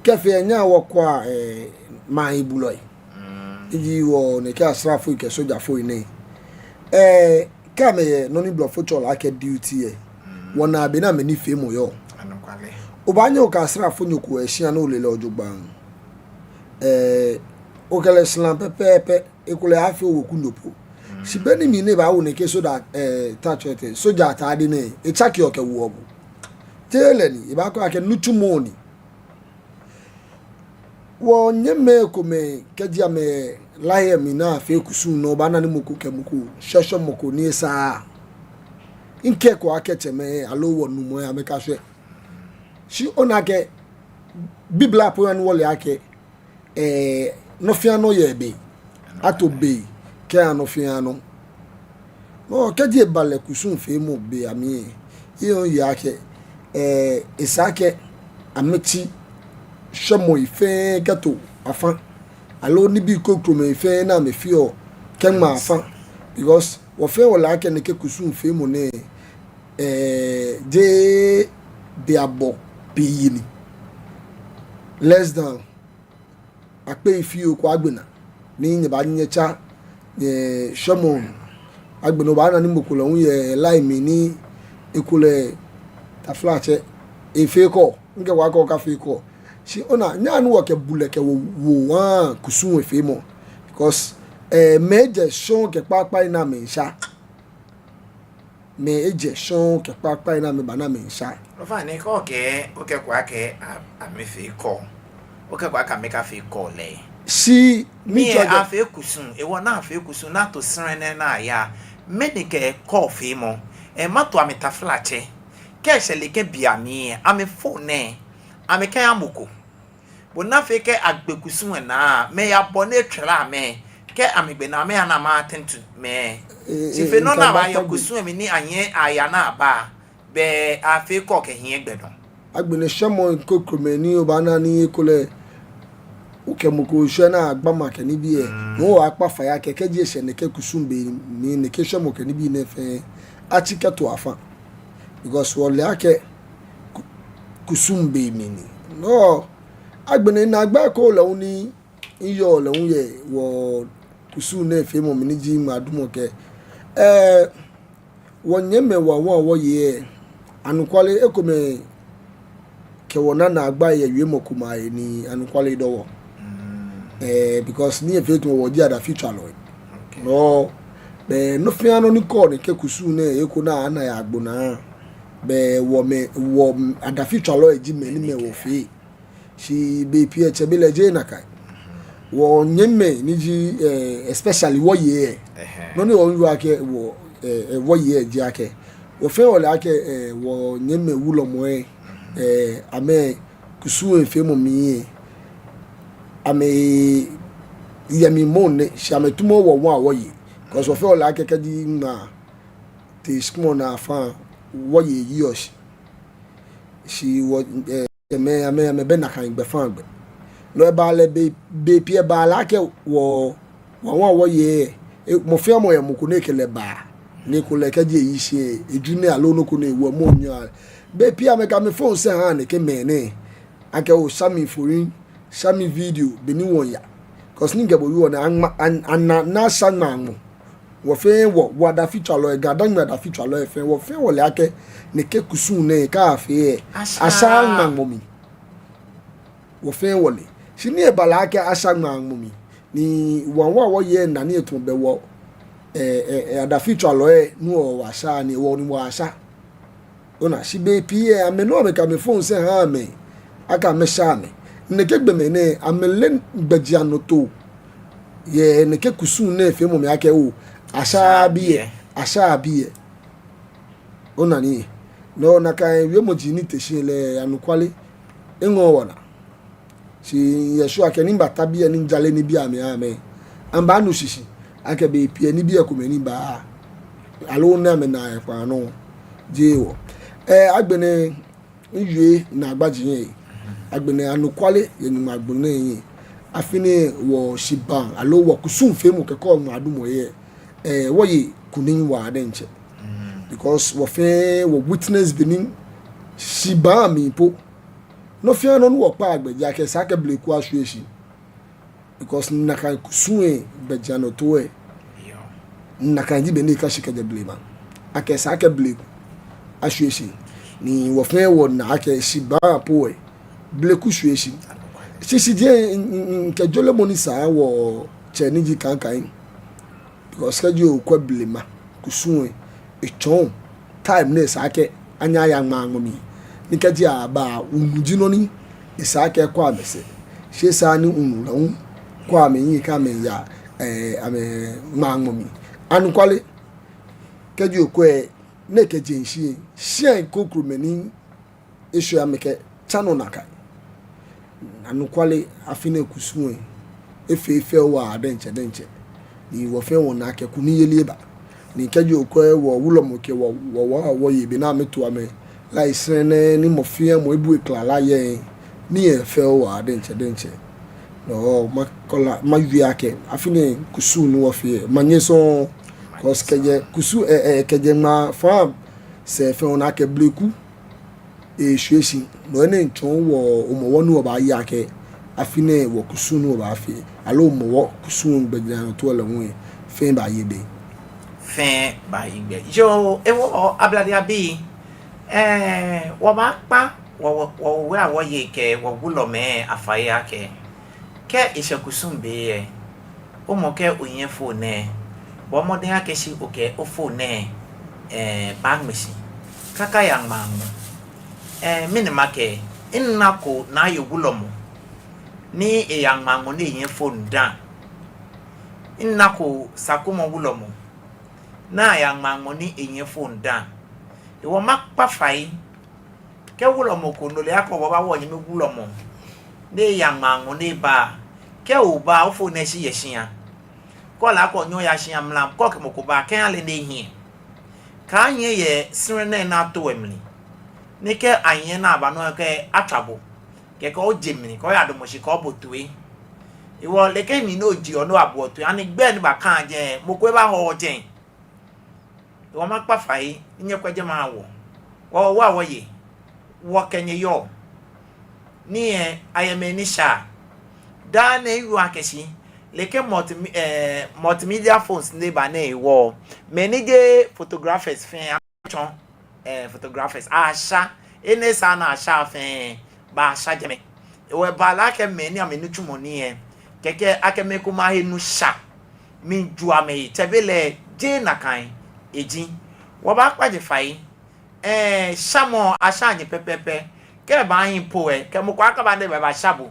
kɛ fɛɛ nyɛ wɔkwɛa, eh, maŋ he bulɔi. Mm. Eji wɔ nɛkɛ asraafoi kɛ sojafoi nɛɛ. Eh, kɛ amɛyɛ nɔ ni blɔfo tsɛɔ lɛ akɛ duty lɛ, mm, wɔnaa be ni amɛnifeemɔ yɔɔ. Anɔkwale. Obaanyɛ okɛ asraafonyo ko yɛ shia ni ole lɛ jogbaŋŋ. Eh, okɛ lɛ sraa pɛpɛɛpɛ, ekolɛ afee oweku nyo po. Mm. Shi be ni mli ni ebaawo nɛkɛ soja, eh, ta tsɔɔ tɛ, soja atade nɛɛ, etsakeɔ kɛwoɔ bo. Te lɛ ni, ebaakɛɛ akɛ nitsumɔ ni. Wɔnyɛmimɛi komɛi kɛji amɛlahɛ mli ni afee kusum lɛ, obaana ni mɔ ko kɛ mɔ ko shɛshɛ mɔ ko ni esaaa. Mikɛɛko akɛ tsɛmɛi aloo wɔnumɛi amɛkashwɛ. Shi ona akɛ Biblia po yaa ni wɔle akɛ, eh, nɔ fɛɛ nɔ yɛ be. Ato be kɛha nɔ fɛɛ nɔ. No kɛji eba lɛ kusum feemɔ be amli lɛ, ehe yaa akɛ, eh, esa akɛ amɛtsi shɛmɔi fɛɛ kɛto afã. Aloo nibii krokomɛi fɛɛ ni amɛfeɔ kɛŋma afã. Because wɔ fɛɛ wɔle akɛ nɛkɛ kusum feemɔ nɛɛ, eh, jeee be abɔ pii ni. Less than akpei fioo ko agbɛnɛ ni nyɛba nyɛtsa nyɛshɛmɔ. Agbɛnɛ obaana ni mɔ ko lɛ hu yɛ line mli ni ekolɛ, taflatsɛ, efee call. Mikɛɛko akɛ okafee call. Shi ona, nyɛhaa ni wɔkɛ bulɛ kɛwo, wo, ah, kusum lɛ feemɔ. Because, eh, mɛi ejɛ shɔŋŋ kɛ kpakpai ni amɛmiisha. Mɛi ejɛ shɔŋŋ kɛ kpakpai ni amɛba ni amɛmiisha. Ofainɛ, okɛɛ, okɛɛko akɛ a-, amɛfee call. Okɛɛko akɛ amɛkafee call lɛ. Shi, ni mitsɔɔ akɛ afee kusum, ewɔ ni afee kusum, ni ato srɛnɛ ni aya. Mɛni kɛ call feemɔ? Eh, mato amɛ, taflatsɛ. Kɛ eshɛ lɛ kɛ be amli lɛ, amɛ phone nɛɛ, amɛkɛha mɔ ko. Bɔ ni afee kɛ agbe kusum lɛ naa, mɛi abɔ ni etswɛrɛ amɛ, kɛ amɛgbe naa, amɛya ni amɛ-attend to mɛi. Eh, shi eh, fe nɔ ni mikɛɛ abaaya kusum lɛ mli ni anyɛ aya ni aba, belɛ afee call kɛ hiɛgbɛ dɔŋŋ. Agbɛnɛ shɛmɔi krokomɛi ni obaana ni ekolɛ, okɛ mɔ ko shwɛ ni agba ma kɛ nibii lɛ. Mm. No hewɔ akpa fai akɛ kɛji eshɛ nɛkɛ kusum be mli, nɛkɛ shɛmɔ kɛ nibii nɛɛ fɛɛ, atsi kɛto afã. Because wɔle akɛ ku-, kusum be mli ni. No, agbɛnɛ naagba ko lɛ hu ni miyɔɔ lɛ hu yɛ wɔ kusum nɛɛ feemɔ mli ni ji ŋmaadumɔ kɛ, eh, wɔnyɛmimɛi Wanwan Wɔyei lɛ, anɔkwale ekomɛi kɛ wɔ naa naagba yɛ wiemɔ ko mli ni anɔkwale dɔ wɔ. Mm. Eh, because ni efee tamɔ wɔ ji adafitswalɔi. Okay. No, belɛ nɔ fɛɛ nɔ ni kɔɔ nɛkɛ kusum nɛɛ he ko ni ana yɛ agbo naa, belɛ wɔmɛi, wɔ adafitswalɔi ji mɛi ni mɛi wɔfee. Shi bei pii lɛ tsɛbelɛ jeee nakai. Wɔnyɛmimɛi ni ji, eh, especially wɔyei lɛ. Ɛhɛɛ. Nɔ ni wɔmiiwie akɛ wɔ, eh, eh, wɔyei lɛ ji akɛ, wɔ fɛɛ wɔle akɛ, eh, wɔnyɛmimɛi wulɔmɛi lɛ, eh, amɛkusum lɛ feemɔ mli lɛ, amɛyɛ mli moŋ nɛ, shi amɛtumɔ Wanwan Wɔyei. 'Cause wɔ fɛɛ wɔle akɛ kɛji ŋmaa tee shi kɛmɔ naa fã, wɔyei yeɔ shi. Shi wɔ, eh, amɛ, amɛ, amɛbɛ nakai gbɛfaŋ gbɛ. No hewɔ lɛ bei, bei pii lɛ ebaa lɛ akɛ wɔ, Wanwan Wɔyei lɛ, eh, mɔ fɛɛ mɔ yɛ mɔ ko ni ekɛ lɛ baa. Ni ekolɛ kɛji eyi shi lɛ, eju nɛɛ aloo nɔ ko ni ewo mɔ nyɔ. Bei pii lɛ amɛkɛ amɛ phone sɛɛ haa nɛkɛ mɛi nɛɛ. Akɛ osha mi mfoniri, sha mi video, bɔ ni wɔya. 'Cause ni mikɛ bo wieɔ nɛɛ, aŋma, an-, ana, ni asha ŋmaa ŋmɔ. Wɔ fɛɛ wɔ, wɔ adafitswalɔi, Ga-Dangme adafitswalɔi fɛɛ, wɔ fɛɛ wɔle akɛ nɛkɛ kusum nɛɛ kɛ afee lɛ, asha, asha ŋmaa ŋmɔ mli. Wɔ fɛɛ wɔle. Shi ni ebaa lɛ akɛ asha ŋmaa ŋmɔ mli, ni Wanwan Wɔyei lɛ na ni etamɔ bɛ wɔ, eh, eh, eh, adafitswalɔi lɛ, ni wɔ, wɔsha ni wɔ, ni wɔsha. Ona, shi bei pii lɛ, amɛ nɔŋŋ amɛkɛ amɛ phone sɛɛ haa amɛ akɛ amɛsha amɛ. Nɛkɛ gbɔmɛi nɛɛ, amɛleee gbɛjianɔtoo yɛ nɛkɛ kusum nɛɛ feemɔ mli akɛ oo, ashaaa biɛ, ashaaa biɛ. Ona nii. No nakai wiemɔi ni te shi lɛ, anɔkwale, eŋɔɔɔ wɔnaa. Shi miyɛ sure akɛ ni mibata biɛ ni mijale nibii amli aha amɛ, amɛbaanu shishi akɛ bei pii lɛ nibii komɛi ni baa, aloo ni amɛnaa yɛ kpaa nɔ, jeee wɔ. Eh, agbɛnɛ, miwie naagba ji nyɛ. Agbɛnɛ anɔkwale yɛ Nyɔŋmɔ agbo nɛɛ hiɛ. Afi nɛɛ wɔshibaa, aloo wɔkusum feemɔ kɛ kɔɔ ŋmaadumɔ lɛ, eh, wɔye kunim waa diɛŋtsɛ. Because wɔ fɛɛ wɔ witness bɔ ni shibaa mli po. Nɔ fɛɛ nɔ ni wɔkpaa gbɛ ji akɛ esa akɛ bleku ashwie shi. Because nakai kusum lɛ gbɛjianɔtoo lɛ, nakai ji bɔ ni eka shi kɛjɛ blema. Akɛ esa akɛ bleku ashwie shi. Ni wɔ fɛɛ wɔna akɛ shibaa po lɛ, bleku shwie shi. Shi shi jeee, n-, n-, n-, kɛ jɔɔmɔ ni sa wɔtsɛ ni ji Kankai. Because kɛji okwɛ blema kusum lɛ, etsɔɔ time ni esa akɛ anyɛ aya ŋmaa ŋmɔ mli. Ni kɛji aba, wunu ji nɔ ni esa akɛ ekɔ amɛsɛɛ. shi esaaa ni wulɔmɔ kwɛ amɛhiɛ kɛ amɛya, eh, amɛŋmaa ŋmɔ mli. Anɔkwale, kɛji okwɛ, nɛkɛ jeŋ shii, shii krokomɛi ni eshwɛ amɛkɛ tsa nɔ nakai. Anɔkwale, afi nɛɛ kusum lɛ efee fɛo waa diɛŋtsɛ diɛŋtsɛ. Ni wɔ fɛɛ wɔna akɛ kunimyeli eba. Ni kɛji okwɛ wɔ wulɔmɔ kɛ wɔ, wɔ, wɔ, wɔyei, be ni amɛto amɛ lai srɛnɛ ni mɔ fɛɛ mɔ ebu ekla lai yɛ, nii lɛ fɛo waa diɛŋtsɛ diɛŋtsɛ. No makɔ la, mawie akɛ afi nɛɛ kusum ni wɔfee lɛ, manyɛ sɔŋŋ. 'Cause kɛjɛ kusum, eh, eh, kɛjɛ ŋmaa faa sɛɛ fɛɛ wɔna akɛ bleku eshwie shi. No enɛ miitsɔɔ wɔ Hɔmɔwɔ ni wɔbaaye akɛ afi nɛɛ wɔ kusum ni wɔbaafee, aloo Hɔmɔwɔ kusum gbɛjianɔtoo lɛ hu lɛ, fɛɛ baaye gbɛ. Fɛɛ baaye gbɛ. Yoo, ewɔ Ablade abii, eh, wɔbaakpa wɔ, wɔ, wɔ, wɔ, wɔyei kɛ wɔ wulɔmɛi afai akɛ, kɛ eshɛ kusum be lɛ, omɔ kɛ ohiɛ phone lɛ, bɔɔ mɔdɛŋ akɛ shi okɛ ophone lɛ, eh, baaŋmɛ shi. Kaka yaŋmaa ŋmɔ. Eh, mɛni makɛɛ, minako naaye wulɔmɔ ni eyaŋmaa ŋmɔ ni ehiɛ phone dã. Minako sakumɔ wulɔmɔ ni eyaŋmaa ŋmɔ ni ehiɛ phone dã. Ewɔ makpa fai, kɛ wulɔmɔ ko nɔ lɛ akɛ obaawa onyɛmi wulɔmɔ ni eyaŋmaa ŋmɔ ni eba, kɛ oba, ophone lɛ shi yɛ shia. Kɛ ole akɛ onyɛɔ oyaa shia mra, kɛ okɛ mɔ ko ba, kɛha lɛ ni ehiɛ. Kaahiɛ yɛ srɛnɛ ni ato lɛ mli. Ni kɛ ahiɛ ni aba nɔ lɛ kɛ atswa bo. Kɛkɛ oje mli, kɛ oyadamɔ shi kɛ obo toi. Ewɔ lɛ kɛ mli ni ojeɔ ni oyaboɔ toi, ani gbɛ ni baakã jɛi, mɔ ko ebaahɔ jɛi. Wɔmakpa fai, ni nyɛkwɛ jɛmɛ aha wɔ. Wɔ, wɔ, wɔyei, wɔkɛ nyɛ yɔɔ. Ni, eh, ayɛ mɛi ni sha. Daa nɛɛ miwieɔ akɛ shi, lɛ kɛ multi-, eh, multimedia phones ni ba nɛɛ hewɔ, mɛi ni ji photographers fɛɛ atsɔ, eh, photographers asha. Enɛ esaaa ni asha fɛɛ, baa asha jɛmɛ. Ewɔ ebaa lɛ akɛ mɛi ni amɛnitsumɔ ni lɛ, kɛkɛ akɛ mɛi komɛi ahe nu sha. Miiju amɛ yi, tsɛbelɛ jeee nakai eji. Wɔbaakpa jɛ fai. Eh, shamɔ, asha nyɛ pɛpɛɛpɛ. Kɛ ebaahi po lɛ, kɛ mɔ ko akaba ni ebaasha bo.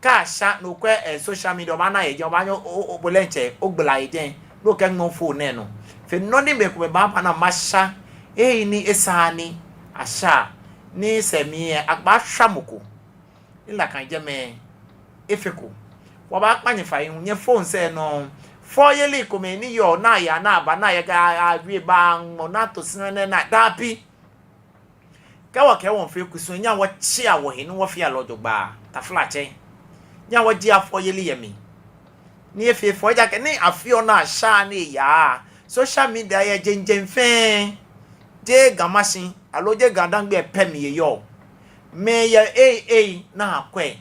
Kɛ asha ni okwɛ, eh, social media, obaana yɛ jɛi, obaanyɛ o, o, o, bo lɛ ntsɛ, ogbala yɛ jɛi, ni okɛŋmɛ phone lɛ nɔ. Fe nɔ ni mɛi komɛi baaba ni amɛsha, eyi ni esaaa ni asha, ni sɛɛ mli lɛ, abaasha mɔ ko. Ni nakai jɛmɛ efeko. Wɔbaakpa nyɛ fai hu, nyɛ phones lɛ nɔ. Fɔyeli komɛi ni yɔɔ, ni ayaa, ni abaa, ni ayaa, kɛ a, awie baa ŋmɔ, ni ato srɛnɛ, ni a, dabi. Kɛ wɔkɛɛ wɔmiifee kusum, nyɛhaa wɔtsia wɔhe ni wɔfea lɛ jogbaŋŋ, taflatsɛ. Nyɛhaa wɔjie afɔyeli yɛ mli. Ni efee fɛo, ejaakɛ ni afeɔ ni ashaa ni eyaa. Social media yɛ jeŋ jeŋ fɛɛ. Jeee Ga Mashi, aloo jeee GaDangme pɛ mli eyɔɔ. Mɛi yɛ ei ei ni akwɛ.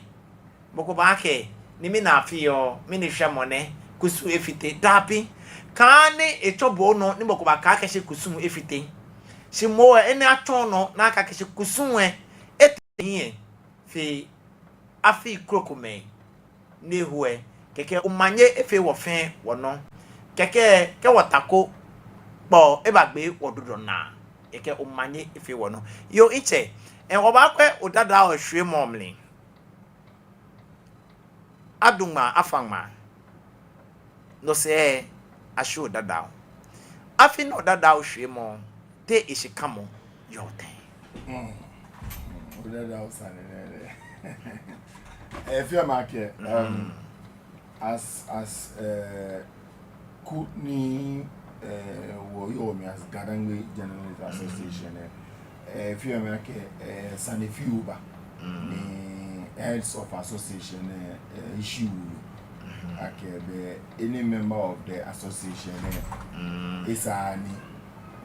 Mɔ ko baakɛɛ, ni mɛni afeɔ, mɛni shwɛmɔ nɛ, kusum efite, dabi. Kaani etsɔ bo nɔ, ni mɔ ko baakɛɛ akɛ shi kusum efite. Shi moŋ lɛ, enɛ atsɔ nɔ, ni akɛɛ akɛ shi kusum lɛ, etee hiɛ fe afii krokomɛi. Ni ehe lɛ, kɛkɛ omanye efee wɔ fɛɛ wɔnɔ. Kɛkɛ, kɛ wɔtako kpɔ, ebagbe wɔdodoo naa. Kɛkɛ omanye efee wɔnɔ. Yoo, mitsɛ, ɛɛ, wɔbaakwɛ odadao shwiemɔ mli. Adu ŋmaa, afa ŋmaa. No sɛɛ ashi odadao. Afi nɛɛ odadao shwiemɔ, te eshikamɔ yɔɔ tɛŋŋ? Hmm. Odadao sane nɛ lɛ. Eh, fia makɛɛ, um, as, as, eh, kuu ni, eh, wɔyɔɔ mli as GaDangme Journalists Association, eh, eh, fia makɛɛ, eh, sane fioo ba. Ni heads of association, eh, eh, eshi wuo. Akɛ bɛ any member of the association, eh, esaaa ni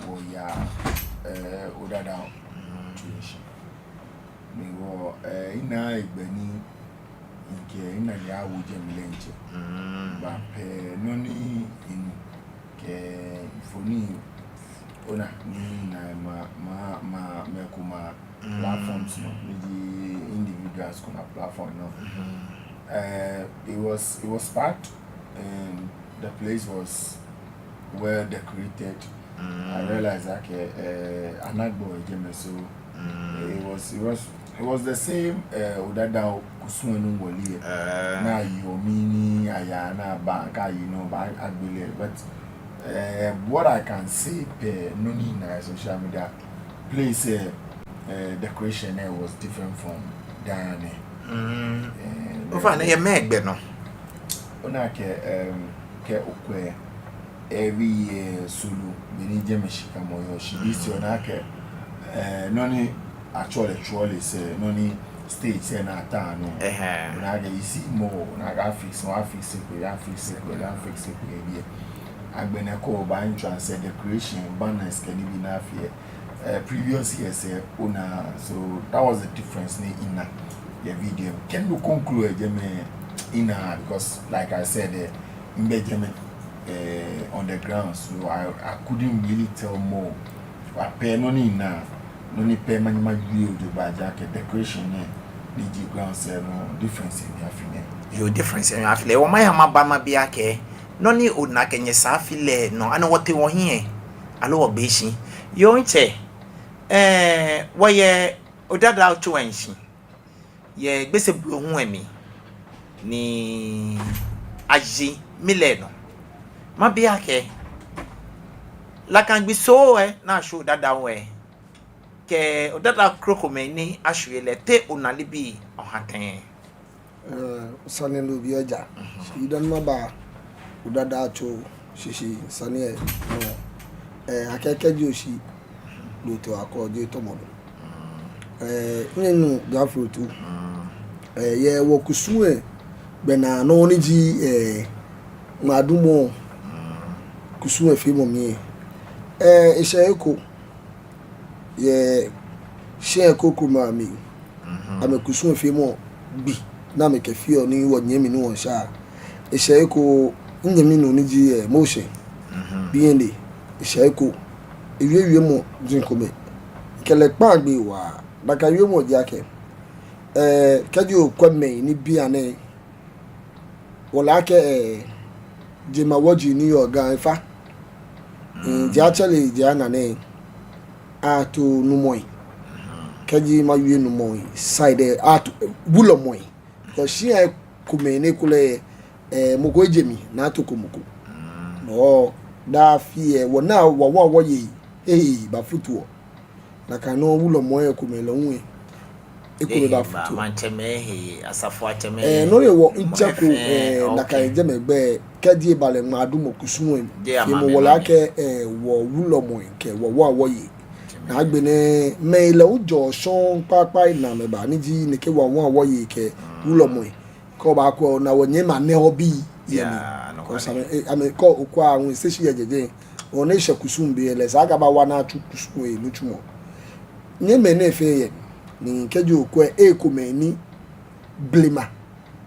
wɔya, eh, odadao tuition. Ni wɔ, eh, minaaa hegbɛ ni mikɛ minane awo jɛmɛ lɛ ntsɛ. Ba pɛ nɔ ni minu kɛ mfoniri, ona, ni mina ma, ma, ma, mɛi komɛi a platforms nɔ, ni ji individuals komɛi a platform nɔ. Eh, it was, it was packed, and the place was well decorated. I realized akɛ, eh, anagbɔ yɛ jɛmɛ, so It was, it was, it was the same, eh, Odadao kusum lɛ nɔŋŋ wɔle lɛ. Eh. Ni ayi omli ni aya ni aba, kɛ ayi nɔ ba agbele. But, eh, what I can say pɛ nɔ ni mina yɛ social media, place, eh, eh, decoration lɛ was different from daa nɛɛ. Mm. Eh, Ofainɛ, yɛ mɛɛ gbɛ nɔ? Ona akɛ, em, kɛ okwɛ every year Sulu, be ni jɛmɛ shikamɔ yɔɔ, shi this year ona akɛ, eh, nɔ ni atsɔɔ lɛ, tsɔɔ lɛ sɛɛ, nɔ ni stage sɛɛ ni ataa nɔ. Ɛhɛɛ. Ona akɛ, you see more, ona akɛ afix, afix ko, afix ko, afix ko yɛ biɛ. Agbɛnɛ kɛ oba entrance, eh, decoration, banners kɛ nibii ni afee, eh, previous years lɛ, ona, so that was the difference ni mina yɛ video. Kɛ nɔ ko ŋklo yɛ jɛmɛ mina, because like I said, eh, mibɛ jɛmɛ, eh, on the ground, so I, I couldn't really tell more. But pɛ nɔ ni mina, nɔ ni pɛ manyɛ mawie jogbaŋŋ ji akɛ decoration nɛɛ ni ji ground sɛɛ nɔ, difference ni afee nɛ. Yoo, difference ni afee lɛ. Wɔmaya maba mabi akɛ, nɔ ni ona akɛ nyɛsaa afi lɛ nɔ, ani wɔtee wɔhiɛ, aloo wɔgbee shi? Yoo, ntsɛ, eh, wɔyɛ Odadao tso lɛ shishi yɛ Gbese blohuŋ lɛ mli, ni aji mi lɛ nɔ. Mabi akɛ, nakai gbi Soo lɛ ni ashwie Odadao lɛ, kɛ Odadao krokomɛi ni ashwie lɛ, te ona nibii oha tɛŋŋ? Eh, sane lɛ obi oja. Mhm. Shi dani maba Odadao tso shishi sane lɛ nɔ, eh, akɛ kɛji oshi lɛ otee okwɛ, jeee tɔmɔ nɔ. Eh, nyɛmi nuu Gafrotu. Eh, yɛ wɔkusum lɛ gbɛnaa nɔ ni ji, eh, ŋmaadumɔ kusum lɛ feemɔ mli lɛ, eh, eshɛ he ko yɛ shia krokomɛi amɛ, amɛkusum lɛ feemɔ gbi ni amɛkɛfeɔ ni wɔnyɛmi nuu lɛ sha. Eshɛ he ko, nyɛmi nuu ni ji, eh, Moshe. Mhm. Biɛ nɛɛ, eshɛ he ko. Ewiewiemɔ ji komɛi. Kɛ lɛ kpaa gbee waa. Nakai wiemɔ ji akɛ, eh, kɛji okwɛ mɛi ni bianɛ, wɔle akɛ, eh, jemawɔji ni yɔɔ Ga efa. Mm, jɛ atsɛlɛ jɛ ana nɛɛ, ato numɔi. Kɛji mawie numɔi side lɛ, ato, eh, wulɔmɔi. Kɛ shia lɛ komɛi ni kulɛ, eh, mɔ ko eje mli ni atoko mɔ ko. Mm. No, daa afi lɛ, wɔnaa wɔ, wɔ, wɔyei, eh, bafutuɔ. Nakai nɔŋŋ wulɔmɔi lɛ komɛi lɛ hu lɛ, ekomɛi bafutuɔ. Maŋtsɛmɛi hei, asafoiatsɛmɛi hei. Eh, no lɛ wɔ ntsɛko, eh, nakai jɛmɛ gbɛ, kɛji eba lɛ ŋmaadumɔ kusum lɛ feemɔ, wɔle akɛ, eh, wɔ wulɔmɔi kɛ wɔ, wɔ, wɔyei. Ni agbɛnɛ, mɛi lɛ hu jɔɔ shɔŋŋ kpakpa ni amɛba, ni ji nɛkɛ wɔ, wɔ, wɔyei kɛ wulɔmɔi. Kɛ oba kwɛ ona wɔnyɛmimɛi anɛ hɔ bii yɛ mli. Kɛ okwɛ amɛ, eh, amɛ kɛ okwɛ ahu, especially yɛ jɛjɛ. Ona eshɛ kusum be lɛ, esa akɛ aba wa ni atsu kusum lɛ nitsumɔ. Nyɛmimɛi nɛɛ fɛɛ yɛ mli, ni kɛji okwɛ ekomɛi ni blema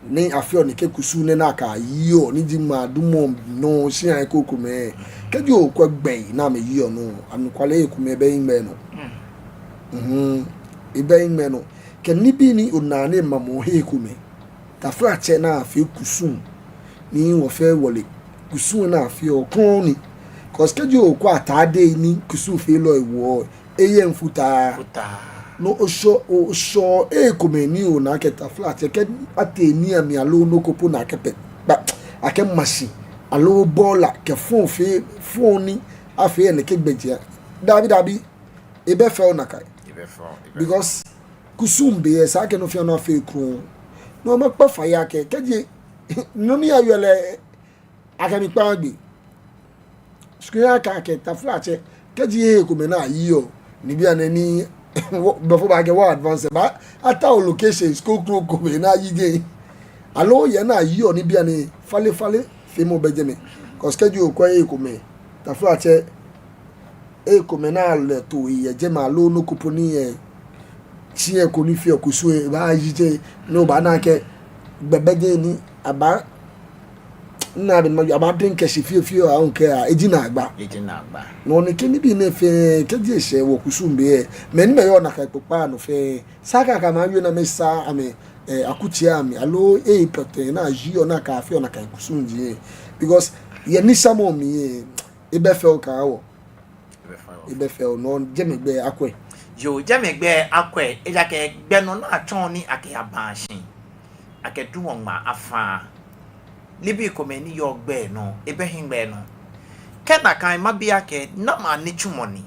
ni afeɔ nɛkɛ kusum nɛɛ ni akɛyiɔ, ni ji ŋmaadumɔ nɔ shia krokomɛi. Kɛji okwɛ gbɛi ni amɛyiɔ nɔ, anɔkwale ekomɛi bɛ hiŋmɛi nɔ. Mhm. Ebɛ hiŋmɛi nɔ. Kɛ nibii ni onaa ni mamɔ he ekomɛi. Taflatsɛ ni afee kusum, ni wɔfɛɛ wɔle kusum ni afeɔ krɔŋŋ ni. 'Cause kɛji okwɛ atade ni kusumfeelɔi woɔ, eyɛ mfutaa. Mfutaa. No oshɔ, oshɔ ekomɛi ni ona akɛ taflatsɛ kɛ atee nii amli aloo nɔ ko po ni akɛpɛ, ba, akɛ machine aloo bɔɔla kɛ fɔŋ fɛɛ fɔŋ ni afee yɛ nɛkɛ gbɛjianɔ. Dabi, dabi. Ebɛ fɛo nakai. Ebɛ fɛo, ebɛ fɛo. Because kusum be lɛ esa akɛ nɔ fɛɛ nɔ afee krɔŋŋ. No makpa fai akɛ, kɛji nɔ ni ayɔɔ lɛ, akɛ mikpaa gbee. Sukuu ya ka akɛ taflatsɛ, kɛji ekomɛi ni ayiɔ, ni bianɛ ni, wɔ, before ba akɛ wɔ advance, ba, atao locations krokomɛi ni ayi jɛi. Aloo yɛ ni ayiɔ ni bianɛ, falefale feemɔ bɛ jɛmɛ. 'Cause kɛji okwɛ ekomɛi, taflatsɛ, ekomɛi ni alɛ too yɛ jɛmɛ aloo nɔ ko po ni yɛ, tsɛ ko ni feɔ kusum lɛ, ebaayi jɛi, ni obaana akɛ gbɛ bɛ jɛi ni aba, ni abi ni ma, aba drink shi fioo fioo, ahun kɛ a, eji naagba. Eji naagba. No nɛkɛ nibii nɛɛ fɛɛ, kɛji eshɛ wɔkusum be lɛ, mɛi ni amɛyɔɔ nakai kpokpaa nɔ fɛɛ, esa akɛ amɛwie ni amɛsaa amɛ, eh, akutsei amli, aloo eyi pɛtɛ ni ayiɔ ni akɛfeɔ nakai kusumji lɛ. Because yɛ nitsumɔ mli lɛ, ebɛ fɛo kã wɔ. Ebɛ fɛo. Ebɛ fɛo, no jɛmɛ gbɛ akwɛ. Yoo, jɛmɛ gbɛ akwɛ, ejaakɛ gbɛ nɔ ni atsɔɔ ni akɛyabaa shi akɛdu wɔ ŋmaa afã. Nibii komɛi ni yɔɔ gbɛ nɔ, ebɛ hiŋmɛi nɔ. Kɛ nakai mabi akɛ, namɔ nitsumɔ ni,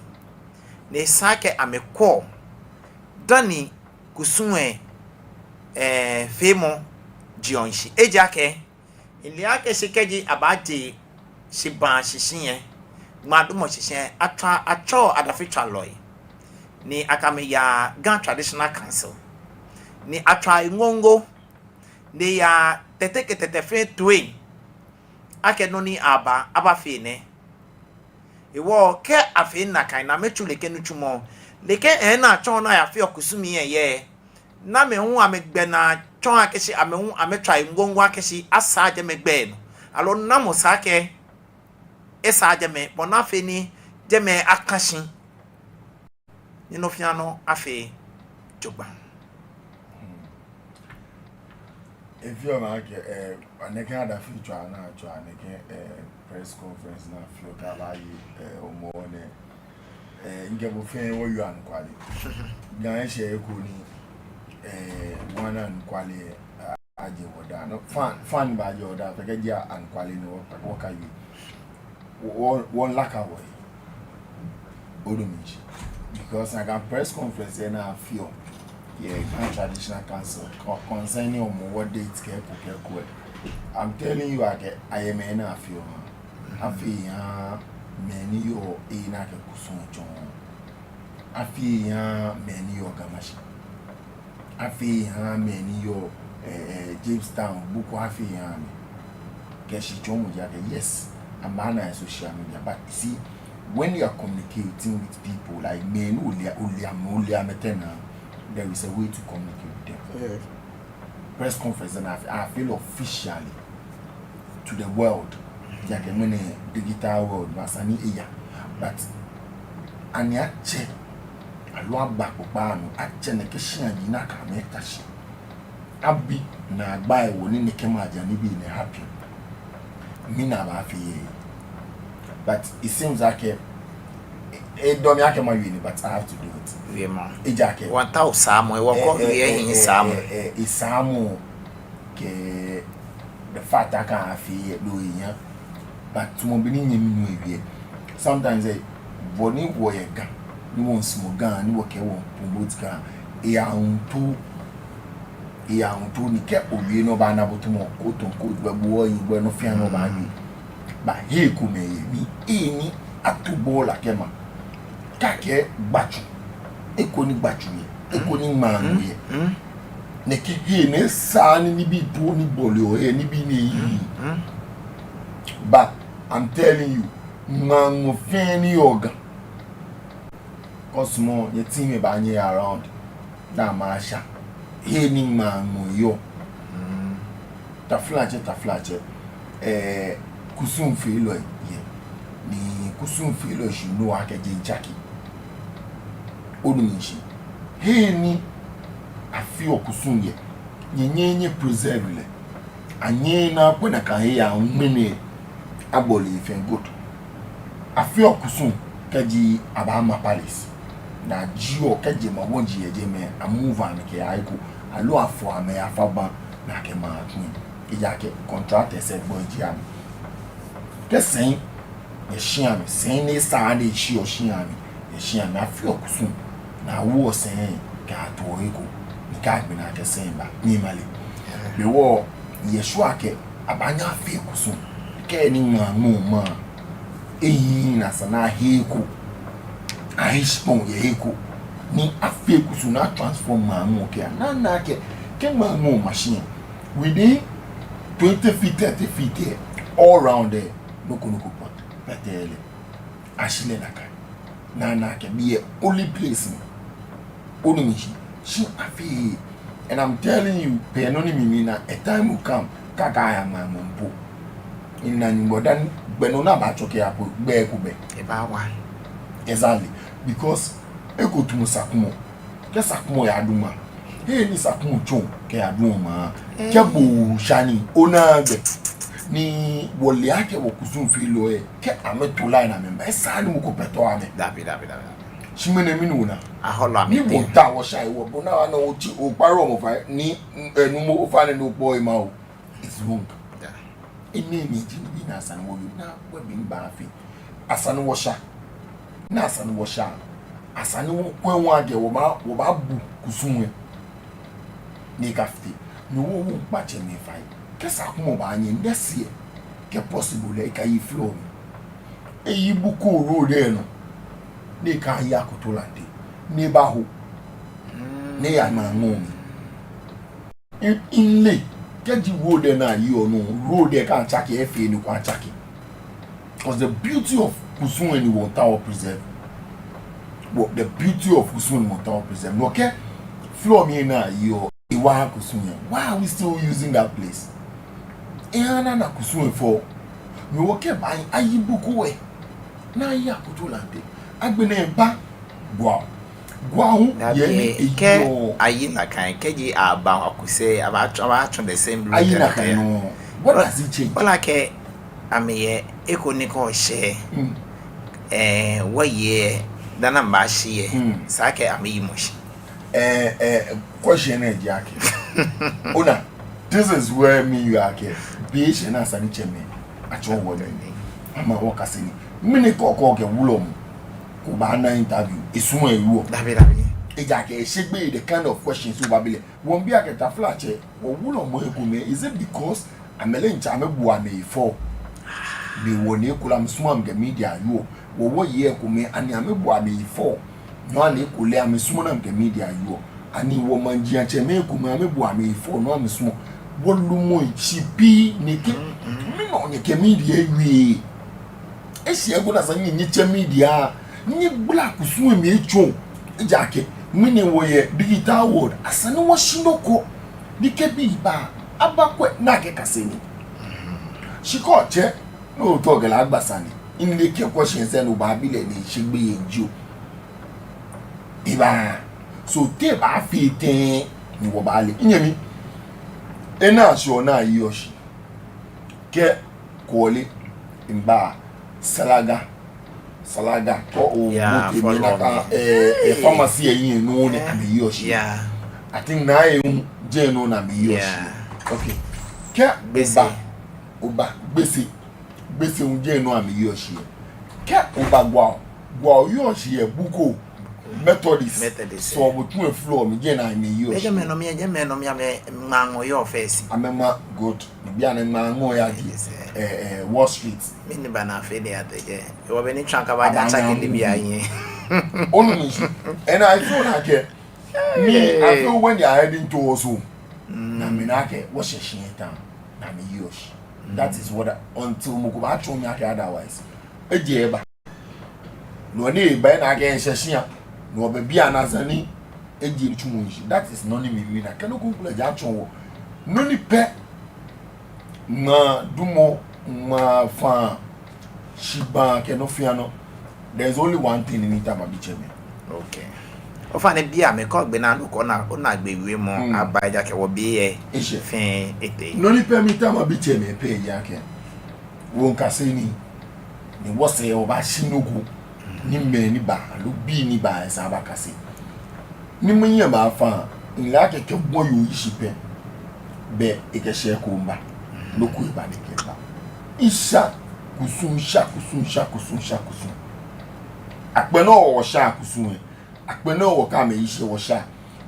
ni esa akɛ amɛkwɛ dani kusum lɛ, eh, feemɔ jeɔ shishi. Ejaakɛ mile akɛ shi kɛji abaaje shibaa shishi lɛ, ŋmaadumɔ shishi lɛ, atswa, atsɛɔ adafitswalɔi, ni akɛ amɛ yaa Ga Traditional Council, ni atswa eŋoŋo, ni eyaa Tɛte kɛ Tɛtɛ fɛɛ toi, akɛ nɔ ni aba, abafee nɛ. Hewɔ kɛ afee nakai ni amɛtsu nɛkɛ nitsumɔ, nɛkɛ hei ni atsɔɔ ni ayafeɔ kusum lɛ yɛ, ni amɛ hu amɛgbɛnaa tsɔɔ akɛ shi amɛ hu amɛtswa eŋoŋo akɛ shi asaa jɛmɛ gbɛ nɔ. Aloo namɔ sa akɛ esaa jɛmɛ, bɔ ni afee ni jɛmɛ aka shi, ni nɔ fɛɛ nɔ afee jogbaŋŋ. Efeɔ mi akɛ, eh, nɛkɛ adafitswaa ni atswa nɛkɛ, eh, press conference ni afeɔ kɛbaye, eh, Hɔmɔwɔ nɛɛ, eh, mikɛ bo fɛɛ wɔyɔɔ anɔkwale. Ga eshɛ he ko ni, eh, wɔna anɔkwale, eh, ajɛ wɔ daa. No, fɛɛ, fɛɛ ni baajɛ wɔ daa, fɛɛ kɛji anɔkwale ni wɔ, wɔkɛye. Wɔ, wɔ, wɔmiilaka wɔhe. Onu mi shishi. Because nakai press conference lɛ ni afeɔ yɛ Ga Traditional Council, co-, concerning Hɔmɔwɔ date kɛ eko kɛ eko lɛ, I'm telling you akɛ ayɛ mɛi ni afeɔ. Afee eha mɛi ni yɔɔ he ni akɛ kusum tsɔɔ. Afee eha mɛi ni yɔɔ Ga Mashi. Afee eha mɛi ni yɔɔ, eh, eh, Jamestown, Bukom, afee eha amɛ. Kɛ shitsɔɔmɔ ji akɛ, yes, amɛbaana yɛ social media, but you see, when you are communicating with people, like, mɛi ni ole, ole amɛ, ole amɛ tɛŋŋ, there is a way to communicate with them. Yes. Press conference ni afee, afee lɛ officially to the world. Ejaakɛ ŋmɛnɛ digital world, mɛi sane eya. But ani atsɛ, aloo agba kpokpaa nɔ, atsɛ nɛkɛ shiai ni akɛ amɛ ata shi, abi naagba hewɔ ni nɛkɛ maja nibii nɛɛ happen? Mɛni abaafee yɛ? But it seems like, eh, eh, edɔ mi akɛ mawie nii, but I have to do it. Wie ma. Ejaakɛ wɔmiitao saamɔ, hewɔ kɔ, eh, eh, wie eh, hii eh, saamɔ. Eh, eh, eh, saamɔ kɛ the fact akɛ afee yɛ loo eya. But tamɔ bɔ ni minyɛmi nuu ewie, sometimes, eh, bɔ ni wɔyɛ Ga, ni wɔmiisumɔ Ga, ni wɔkɛɛ wɔmiipromote Ga, eya ŋutu, eya ŋutu ni kɛ owie nɔ obaana bo tamɔ quote unquote, gbɛ bo oyi, gbɛ nɔ fɛɛ nɔ obaawie. But hei komɛi yɛ ni, hei ni ato bɔɔla kɛma. Akɛ gbatsu, eko ni gbatsu yɛ, eko ni ŋmaanu yɛ. Nɛkɛ hei nɛɛ esaaa ni nibii too ni bɔleɔ yɛ, nibii nɛɛ ehiii. But I'm telling you, ŋmaanu fɛɛ ni yɔɔ Ga, kɛ osumɔ, nyɛteam lɛ baanyɛ aya around ni amɛyasha hei ni ŋmaanu yɔɔ. Taflatsɛ, taflatsɛ, eh, kusumfeelɔi yɛ. Ni kusumfeelɔi should know akɛ jeŋ tsake. Onu mi shishi. Hei ni afeɔ kusum yɛ, nyɛnyɛɛɛ nyɛ preserve lɛ. Anyɛɛɛ ana akɛ nakai hei lɛ ŋmɛnɛ abɔle fɛɛ good. Afeɔ kusum kɛji abaama palace. Ni ajieɔ kɛji maŋ wɔji yɛ jɛmɛ, a move amɛ kɛya he ko. Aloo afɔ amɛ yafa baŋ ni akɛma atsu. Ejaakɛ contractors lɛ gbɔi ji amɛ. Kɛ sɛi yɛ shia mli, sɛi ni esaaa ni eshiɔ shia mli yɛ shia mli, afeɔ kusum ni awoɔ sɛi kɛtoɔ he ko, ni kɛ agbɛnɛ akɛ sɛi ba, ni male. Be wɔ, yɛ shwɛ akɛ abaanyɛ afee kusum, kɛ ni ŋmaanu ma, ehiii ni esa ni ahe he ko, ahe shikpɔŋ yɛ he ko, ni afee kusum ni a transform ŋmaanu kɛ, ni ana akɛ, kɛ ŋmaanu ma shi, within twenty feet, thirty feet, eh, all round there, nɔ ko nɔ ko pɔtɛɛ lɛ. Ashi lɛ nakai. Ni ana akɛ biɛ only place ni. Onu mi shishi. Shi afeee. And I'm telling you, pɛ nɔ ni mimii na, a time will come, kɛ akɛya ŋmaanu po, ina ni gbɔ dani gbɛ nɔ ni abaatsɔ kɛya po, gbɛ ko bɛ. Ebaawa. Exactly. Because eko tamɔ sakumɔ. Kɛ sakumɔ yadu maŋ, hei ni sakumɔ tsɔ kɛyadu maŋ, kɛ bo sha ni onaaa gbɛ. Ni wɔle akɛ wɔkusumfeelɔi lɛ, kɛ amɛto line amɛba, esaaa ni mɔ ko pɛtɛɔ amɛ. Dabi, dabi, dabi, dabi. Shi mɛni mɛni ona? Ahɔlɔ amɛtee. Ni wɔta wɔsha ewo, bo na ana oji okparo mɔ fai, ni, eh, numo ofainɛ no kpɔ ema o. It's wrong. Yeah. Enɛ ni ji nibii ni esa ni wɔyɔɔ, ni wɔbi ni baafee. Esa ni wɔsha. Ni esa ni wɔsha. Esa ni wɔkwɛ wɔhe akɛ wɔbaa, wɔbaabu kusum lɛ ni ekafite. Ni wɔ, wɔmiikpa tsɛmɛi fai. Kɛ Sakumɔ baanyɛ next year, kɛ possible lɛ, ekayi floor mli. Eyi Bukom road lɛ nɔ. Ni ekayi Akoto Lante. Ni ebaho. Ni eya Maaŋɔɔ mli. Mile, kɛji road lɛ naa yi ɔ nɔ, road lɛ kɛ atsake, efee ni kɔ atsake. 'Cause the beauty of kusum lɛ ni wɔtaoɔ preserve. But the beauty of kusum lɛ ni wɔtaoɔ preserve. No kɛ floor mli naa yi ɔ, ewa kusum lɛ. Why are we still using that place? Eha ni ana kusum lɛ fɔ. Ni wɔkɛɛ baayi Bukom lɛ. Ni ayi Akoto Lante. Agbɛnɛ eba Gwawo. Gwawo hu yɛ ni eyi ɔ. Ayi nakai, kɛji aba Akusei, abaatsɔ, abaatsɔ the same road. Ayi nakai nɔŋŋ. What does it change? Ole akɛ amɛyɛ eko ni kɔ shɛ. Mm. Eh, wɔyɛ, dani amɛbaashi lɛ. Mm. Esa akɛ amɛyimɔ shi. Eh, eh, question lɛ ji akɛ. Ona, this is where mi yɔɔ akɛ, be shɛ ni esa ni tsɛmɛi atsɔɔ wɔ nii. Ama wɔkase nii. Mɛni kɔkɔ kɛ wulɔmɔ ko baana interview, esumɔɔ ewie. Dabi, dabi. Ejaakɛ esheɔ gbeyei the kind of questions obaabi lɛ. Wɔmiibi akɛ taflatsɛ, wɔ wulɔmɛi komɛi, is it because amɛle ntsɛ amɛbu amɛhe fɔ? Be wɔ ni ekolɛ amɛsumɔɔ amɛkɛ media awie. Wɔ wɔyei komɛi, ani amɛbu amɛhe fɔ? No hewɔ ni ekolɛ amɛsumɔɔɔ ni amɛkɛ media awie. Ani wɔ maŋjiaŋtsɛmɛi komɛi amɛbu amɛhe fɔ, no hewɔ ni amɛsumɔɔɔ. Wɔlumɔi shi pii nɛkɛ, mɛni nɔ nyɛkɛ media awie? Eshi eko ni esa ni nyɛtsɛ media, nyɛgbala kusum lɛ mli etsɔ. Ejaakɛ, mɛni wɔyɛ digital world, esa ni wɔshi nɔ ko. Ni kɛ bii ba, abakwɛ ni akɛkase nii. Shi kɛ otsɛ, ni otao okɛ lɛ agba sane, ni ekɛ question sɛɛ ni obaabi lɛ ni esheɔ gbeyei jio. Eba, so te baafee tɛŋŋ ni wɔbaale. Nyɛmi, ena shi ona yi oshi. Kɛ kɔle, mba, Salaga. Salaga, kɛ o, yeah, bote mi follow na ka, me. Eh, eh, hey. Pharmacy lɛ yi nɔ ni, yeah, amɛyi oshi. Yeah. I think na ewu jɛ nɔ ni amɛyi oshi. Yeah. Okay. Kɛ Gbese. Oba, oba, Gbese. Gbese hu jɛ nɔ ni amɛyi oshi. Kɛ oba Gwawo, Gwawo yi oshi yɛ Bukom. Methodist. Methodist. So, eh, bo tun e floor mli jɛ ni amɛyi oshi. Jɛmɛ nɔ mli, jɛmɛ nɔ mli amɛ Maaŋɔɔ yɔɔ first. Amɛ ma good. Bianɛ Maaŋɔɔ ya di. Yes, eh. Eh, eh, Wall Street. Mi ni bana fee de ate jɛ. Ewa be ni tsan kaba ja tsa kindi bi ayi. Onu mi shi. And I feel like, eh, me, I feel when they are heading towards home. Mm. Na mi na akɛ, wɔshɛ shi yɛ town. Na amɛyi oshi. Mm. That is what I, until mɔ ko baatsɔɔ mi akɛ otherwise. Eje eba. Nɔ ni eba na akɛ eshɛ shia. Nɔ be bianɛ esa ni eje tsu mu nshi. That is nɔ ni mi, mi na. Kɛ nɔ ko kulɛ ja tsɔɔ wɔ. Nɔ ni pɛ. Ŋmaa, dumɔ, ŋmaa, faa, shigba, kɛ nɔ fɛɛ nɔ. There is only one thing ni mitaoɔ mabi tsɛmɛi. Okay. Ofainɛ bianɛ kɛ ogbe naa nɔ ko ona, ona gbɛ wiemɔ, mm, aba ejaakɛ wɔbii lɛ. Eshɛ. Fɛɛ etee. Nɔ ni pɛ mitaoɔ mabi tsɛmɛi pɛ ji akɛ. Wɔmiikase nii, ni wɔsɛɛ wɔbaashi nɔ ko, ni mɛi ni baa, aloo bii ni baa, esa abakase. Ni mɛi yɛ baa faa, mile akɛ kɛ wɔyɔɔ yishi pɛ, be ekɛ shɛ ko mba, nɔ ko eba ni ekɛba. Misha kusum, sha kusum, sha kusum, sha kusum. Akpɛnɛ wɔsha kusum lɛ. Akpɛnɛ wɔ kɛ amɛyi shi wɔsha.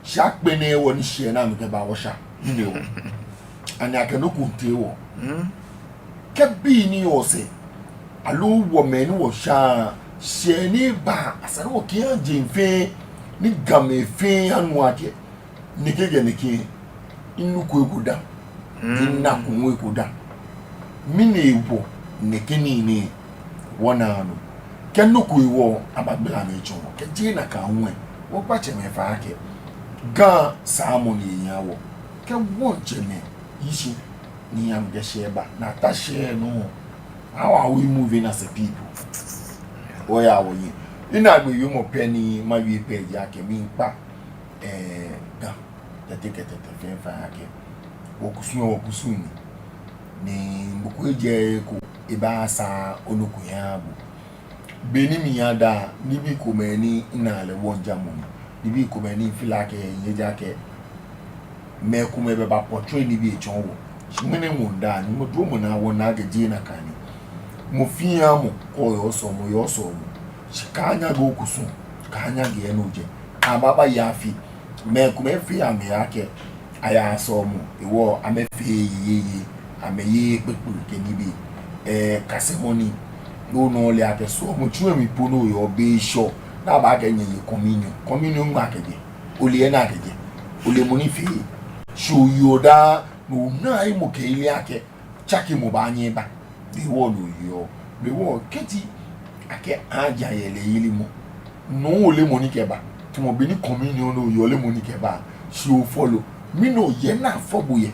Shi akpɛnɛ wɔ ni shi ni amɛkɛba wɔsha. Ni wɔ. Ani akɛ nɔ ko tee wɔ. Mm. Kɛ bii ni wɔsɛɛ. Aloo wɔ mɛi ni wɔsha. Shi ni ba esa ni wɔkɛɛ jeŋ fɛɛ. Ni Gamɛi fɛɛ anu akɛ. Nɛkɛ kɛ nɛkɛ. Minuko eko dã. Mm. Minako eko dã. Mɛni hewɔ nɛkɛ nii nɛɛ wɔnaaa nɔ? Kɛ nɔ ko hewɔ abaagbala amɛ atsɔɔ wɔ. Kɛjɛ nakai hu lɛ, wɔkpa tsɛmɛi fai akɛ Ga saamɔ ni eha wɔ. Kɛ wɔtsɛmɛi yi shi ni amɛkɛ shɛ ba, ni ata shɛ nɔ. How are we moving as a people? Wɔya wɔyi. Minaagbee wiemɔ pɛ ni mawie pɛ ji akɛ miikpa, eh, Ga Tɛtɛ kɛ Tɛtɛ fɛɛ fai akɛ wɔkusum, wɔkusum ni. Ni mɔ ko ejɛ ko ebaasa onɔ ko eha bo. Be ni miiya daa, nibii komɛi ni minaa lɛ wɔŋjamɔ mli, nibii komɛi ni mifeel akɛ eji akɛ mɛi komɛi bɛ ba portray nibii etsɔɔ wɔ. Shi ŋmɛnɛ mɔ daa, ni mɔ dromɔ naa wɔna akɛ jeee nakai ni. Mɔ fɛɛ mɔ, kɛ oyɛ osɔɔmɔ, yɛ osɔɔmɔ. Shi kaanyaŋe okusum, kaanyaŋe he ni ojɛ. Abaaba ya afi. Mɛi komɛi fɛɛ amɛyaa akɛ ayaa sɔɔmɔ, hewɔ amɛfee yeyeye, amɛye kpekpe kɛ nibii. Ɛɛ, kasemɔ ni. No nɔ ole akɛ sɔɔmɔtsu lɛ mli po ni oyɔɔ be shɔ, ni abaakɛɛ nyɛye communion. Communion ŋmɛnɛ akɛjɛ. Ole he ni akɛjɛ. Ole mɔ ni fee. Shi oyɔɔ daa, no ona hemɔkɛyeli yeli akɛ tsakemɔ baanyɛ aba. Be hewɔ no oyɔɔ. Be hewɔ kɛji akɛɛ aja yɛlɛ yelimɔ, no ole mɔ ni kɛba. Tamɔ be ni communion no oyɔɔ, ole mɔ ni kɛba. Shi o follow. Mɛni oyɛ ni afɔ bo yɛ?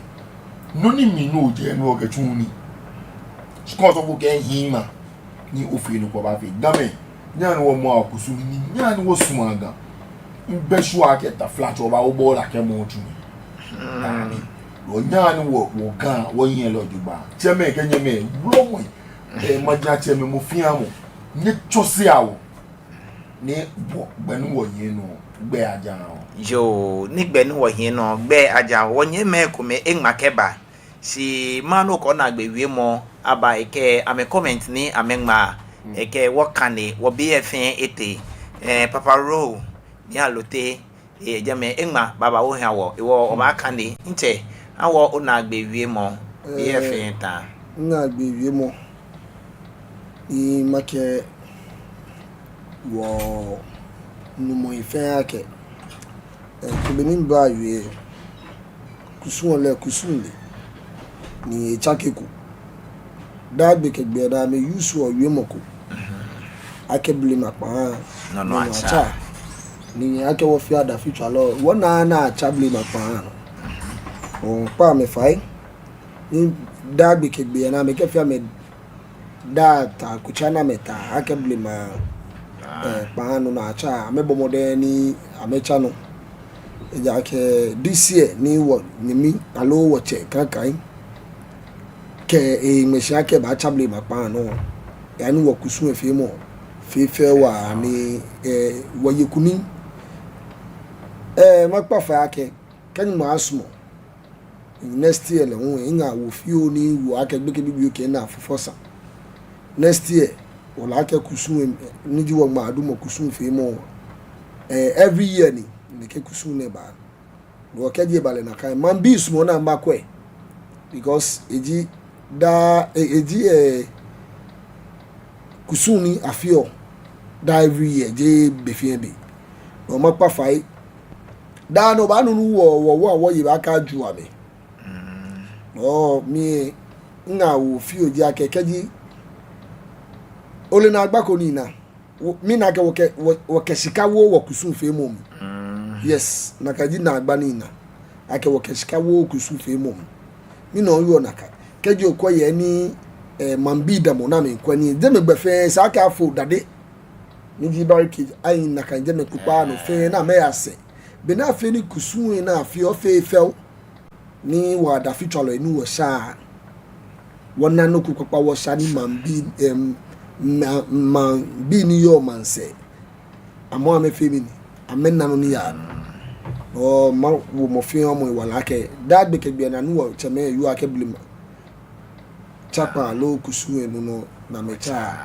Nɔ ni mli ni ojɛ ni okɛtsu nii. Shi kɛ osɔfo kɛɛ hii ma, ni ofee nɔ ko obaafee. Gamɛi, nyɛhaa ni wɔmɔa wɔkusum nii, nyɛhaa ni wɔsumɔa Ga. Mibɛ sure akɛ taflatsɛ oba obɔ la kɛ mɔ tsu nii. Daabi. Wɔ nyɛhaa ni wɔ, wɔ Ga, wɔnyiɛ lɛ jogbaŋŋ. Tsɛmɛi kɛ nyɛmɛi, wulɔmɛi, ɛɛ, maŋtsɛmɛi, mɔ fɛɛ mɔ, nyɛtsɔsea wɔ. Ni bo, gbɛ ni wɔyɔɔ nɛɛ, gbɛi aja wɔ. Yoo, ni gbɛ ni wɔyɔɔ nɛɛ, gbɛi aja wɔ. Wɔnyɛmimɛi komɛi eŋma kɛba. Shi maha nɔ ko naagbee wiemɔ aba, ekɛ amɛ comment ni amɛŋma, ekɛ wɔkane, wɔbii lɛ fɛɛ etee. Ɛɛ, Papa Ro, Nii Allotey, eyɛ jɛmɛ, eŋma babaoo ehã wɔ, hewɔ wɔbaakane. Ntsɛ, ha wɔ onaagbee wiemɔ, bii lɛ fɛɛ ta. Naagbee wiemɔ ni makɛɛ wɔnumɔi fɛɛ akɛ, ɛɛ, kɛ be ni mibaawie, kusum lɛ kusum ni, ni etsakeko. Daa gbi kɛ gbi lɛ daa amɛ-use-ɔ wiemɔ ko akɛ blema kpaa nɔ nɔ atsa. Ni akɛ wɔ fɛɛ adafitswalɔi, wɔnaa ni atsa blema kpaa nɔ. Wɔmiikpa amɛ fai. Ni daa gbi kɛ gbi lɛ daa amɛkɛfee amɛ daa taakutsa ni amɛtaa akɛ blema, ɛɛ, kpaa nɔ nɔ atsa, amɛbɔ mɔdɛŋ ni amɛtsa nɔ. Ejaakɛ this year ni wɔnyɛmi aloo wɔtsɛ Kankai kɛɛ eŋmɛ shi akɛ ebaatsa blema kpaa nɔ, eha ni wɔkusum lɛ feemɔ fee fɛo waa ni, ɛɛ, wɔye kunim. Ɛɛ, makpa fai akɛ kɛ Nyɔŋmɔ sumɔ, next year lɛ hu, eŋa wɔ fioo ni wɔkɛ gbekɛ bibioo kɛ naa fufɔ sa. Next year, wɔle akɛ kusum, ni ji wɔŋmaadumɔ kusum feemɔ, ɛɛ, every year ni nɛkɛ kusum nɛɛ baa. Wɔkɛɛ jeee eba lɛ nakai. Maŋbii sumɔɔ ni amɛbakwɛ. Because eji daa, e-, eji, ɛɛ, kusum ni afeɔ daa every year, jeee be fɛɛ be. No makpa fai. Daa nɔ obaanu ni wɔ, wɔ, wɔ, wɔye baakaju amɛ. No mi, miŋa wɔ fioo ji akɛ kɛji ole naagba ko ni ena. Wɔ, mina akɛ wɔkɛ, wɔ, wɔkɛ shika wo wɔkusum feemɔ mli. Yes, nakai ji naagba ni ena. Akɛ wɔkɛ shika wo kusum feemɔ mli. Mina oyɔɔ nakai. Kɛji okwɛ he ni, ɛɛ, maŋbii damɔ ni amɛkwɛ nii, jɛmɛ gbɛ fɛɛ esa akɛ afo dade ni ji barricade, ahi nakai jɛmɛ kpokpaa nɔ fɛɛ ni amɛya sɛɛ. Be ni afee ni kusum lɛ ni afeɔ fee fɛo. Ni wɔ adafitswalɔi ni wɔsha, wɔna nɔ ko kpakpa wɔsha ni maŋbii, ɛm, ma-, maŋbii ni yɔɔ maŋsɛɛ, amɛ hu amɛfee mɛni, amɛna nɔ ni yaa nɔ. No mawo mɔ fɛɛ mɔ yiwala akɛ daa gbi kɛ gbi lɛ daa ni wɔtsɛmɛi yɔɔ akɛ blema tsakpaa loo kusum lɛ nɔ nɔ ni amɛtsa,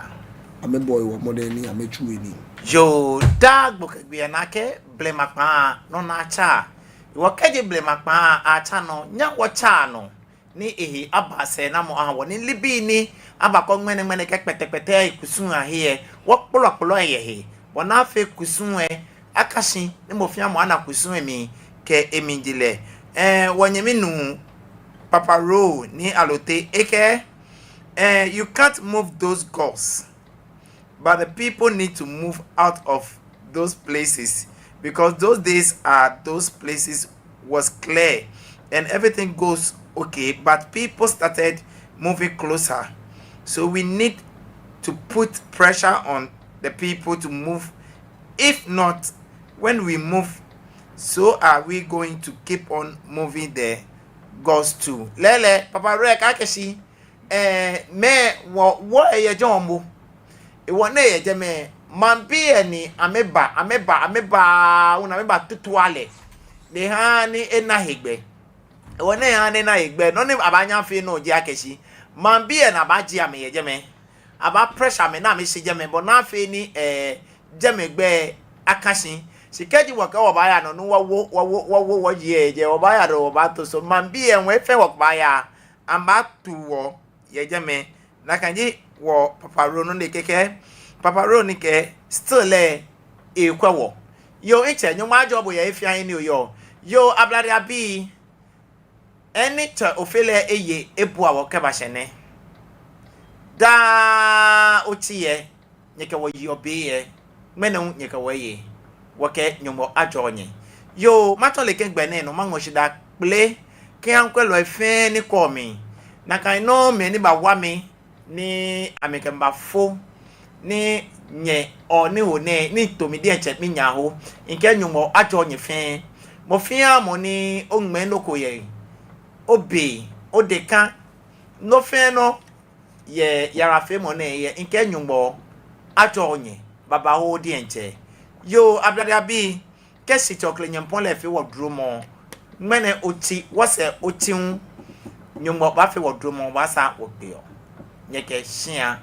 amɛbɔ hewɔ mɔdɛŋ ni amɛtsu he nii. Yoo, daa gbi kɛ gbi lɛ daa akɛ blema kpaa nɔ nɔ atsa. Hewɔ kɛji blema kpaa atsa nɔ, nyɛhaa wɔtsa nɔ ni ehe aba sɛɛnamɔ aha wɔ, ni nibii ni abakɔ ŋmɛnɛŋmɛnɛ kɛ kpɛtɛkpɛtɛ yɛ kusum lɛ ahe lɛ, wɔkpɔlɔkpɔlɔ yɛ he, bɔ ni afee kusum lɛ aka shi, ni mɔ fɛɛ mɔ ana kusum lɛ mli kɛ emlijilɛ. Ɛɛ, wɔnyɛmi nuu Papa Ro Nii Allotey ekɛɛ, ɛɛ, you can't move those gods. But the people need to move out of those places, because those days are, those places was clear and everything goes okay, but people started moving closer. So we need to put pressure on the people to move. If not, when we move, so are we going to keep on moving the gods too. Lɛɛlɛŋ, Papa Ro kɛɛ akɛ shi, ɛɛ, mɛi wɔ, wɔ eyɛ jɔɔmɔ. Hewɔ nɛɛ yɛ jɛmɛ, maŋbii lɛ ni amɛba, amɛba, amɛba, ona amɛbatutua lɛ. Ni eha ni ena hegbɛ. Hewɔ nɛɛ ha ni ena hegbɛ. Nɔ ni abaanyɛ afee nɔ ji akɛ shi maŋbii lɛ ni abaajie amɛ yɛ jɛmɛ. Abaa pressure amɛ ni amɛshi jɛmɛ, bɔ ni afee ni, eh, jɛmɛ gbɛ aka shi. Shi kɛji wɔkɛɛ wɔbaaya nɔ ni wɔwo, wɔwo, wɔwo wɔyi yɛ jɛi, wɔbaaya dɔŋŋ, wɔbaato so. Maŋbii lɛ hu efee wɔkɛbaaya, amɛbatu wɔ yɛ jɛmɛ. Nakai ji wɔ Papa Ro nɔ ni ekɛɛ, Papa Ro ni kɛɛ still lɛ ekwɛ wɔ. Yoo, mitsɛ, Nyɔŋmɔ ajɔɔ bo yɛ he fɛɛ he ni oyɔɔ. Yoo, Ablade abii, enɛ Tsɛ Ofe lɛ eye ebua wɔ kɛba shi nɛ. Daa otsi lɛ, nyɛkɛ wɔ yeɔ be lɛ, ŋmɛnɛ hu nyɛkɛ wɔ eye. Wɔkɛɛ Nyɔŋmɔ ajɔɔ nyɛ. Yoo, matsɔ nɛkɛ gbɛ nɛɛ nɔ maŋɔ shidaa kpele kɛha mikwɛlɔi fɛɛ ni kwɛɔ mi. Nakai nɔŋŋ mɛi ni bawa mi ni amɛkɛ mi bafo, ni nyɛ, ɔ, ni ho nɛɛ, ni to mi diɛŋtsɛ minya ho. Mikɛɛ Nyɔŋmɔ ajɔɔ nyɛ fɛɛ. Mɔ fɛɛ mɔ ni oŋmɛɛ nɔ ko yɛ obe, odɛŋ ka, nɔ fɛɛ nɔ yɛ yarafeemɔ nɛɛ he, mikɛɛ Nyɔŋmɔ ajɔɔ nyɛ babaoo diɛŋtsɛ. Yoo, Ablade abii, kɛ Shitsɛ Okle nyɛmpɔŋ lɛ fee wɔ dromɔ, ŋmɛnɛ otsi, wɔsɛɛ otsi hu, Nyɔŋmɔ baafee wɔ dromɔ, wɔbaasaa wɔgbeɔ. Nyɛkɛ shia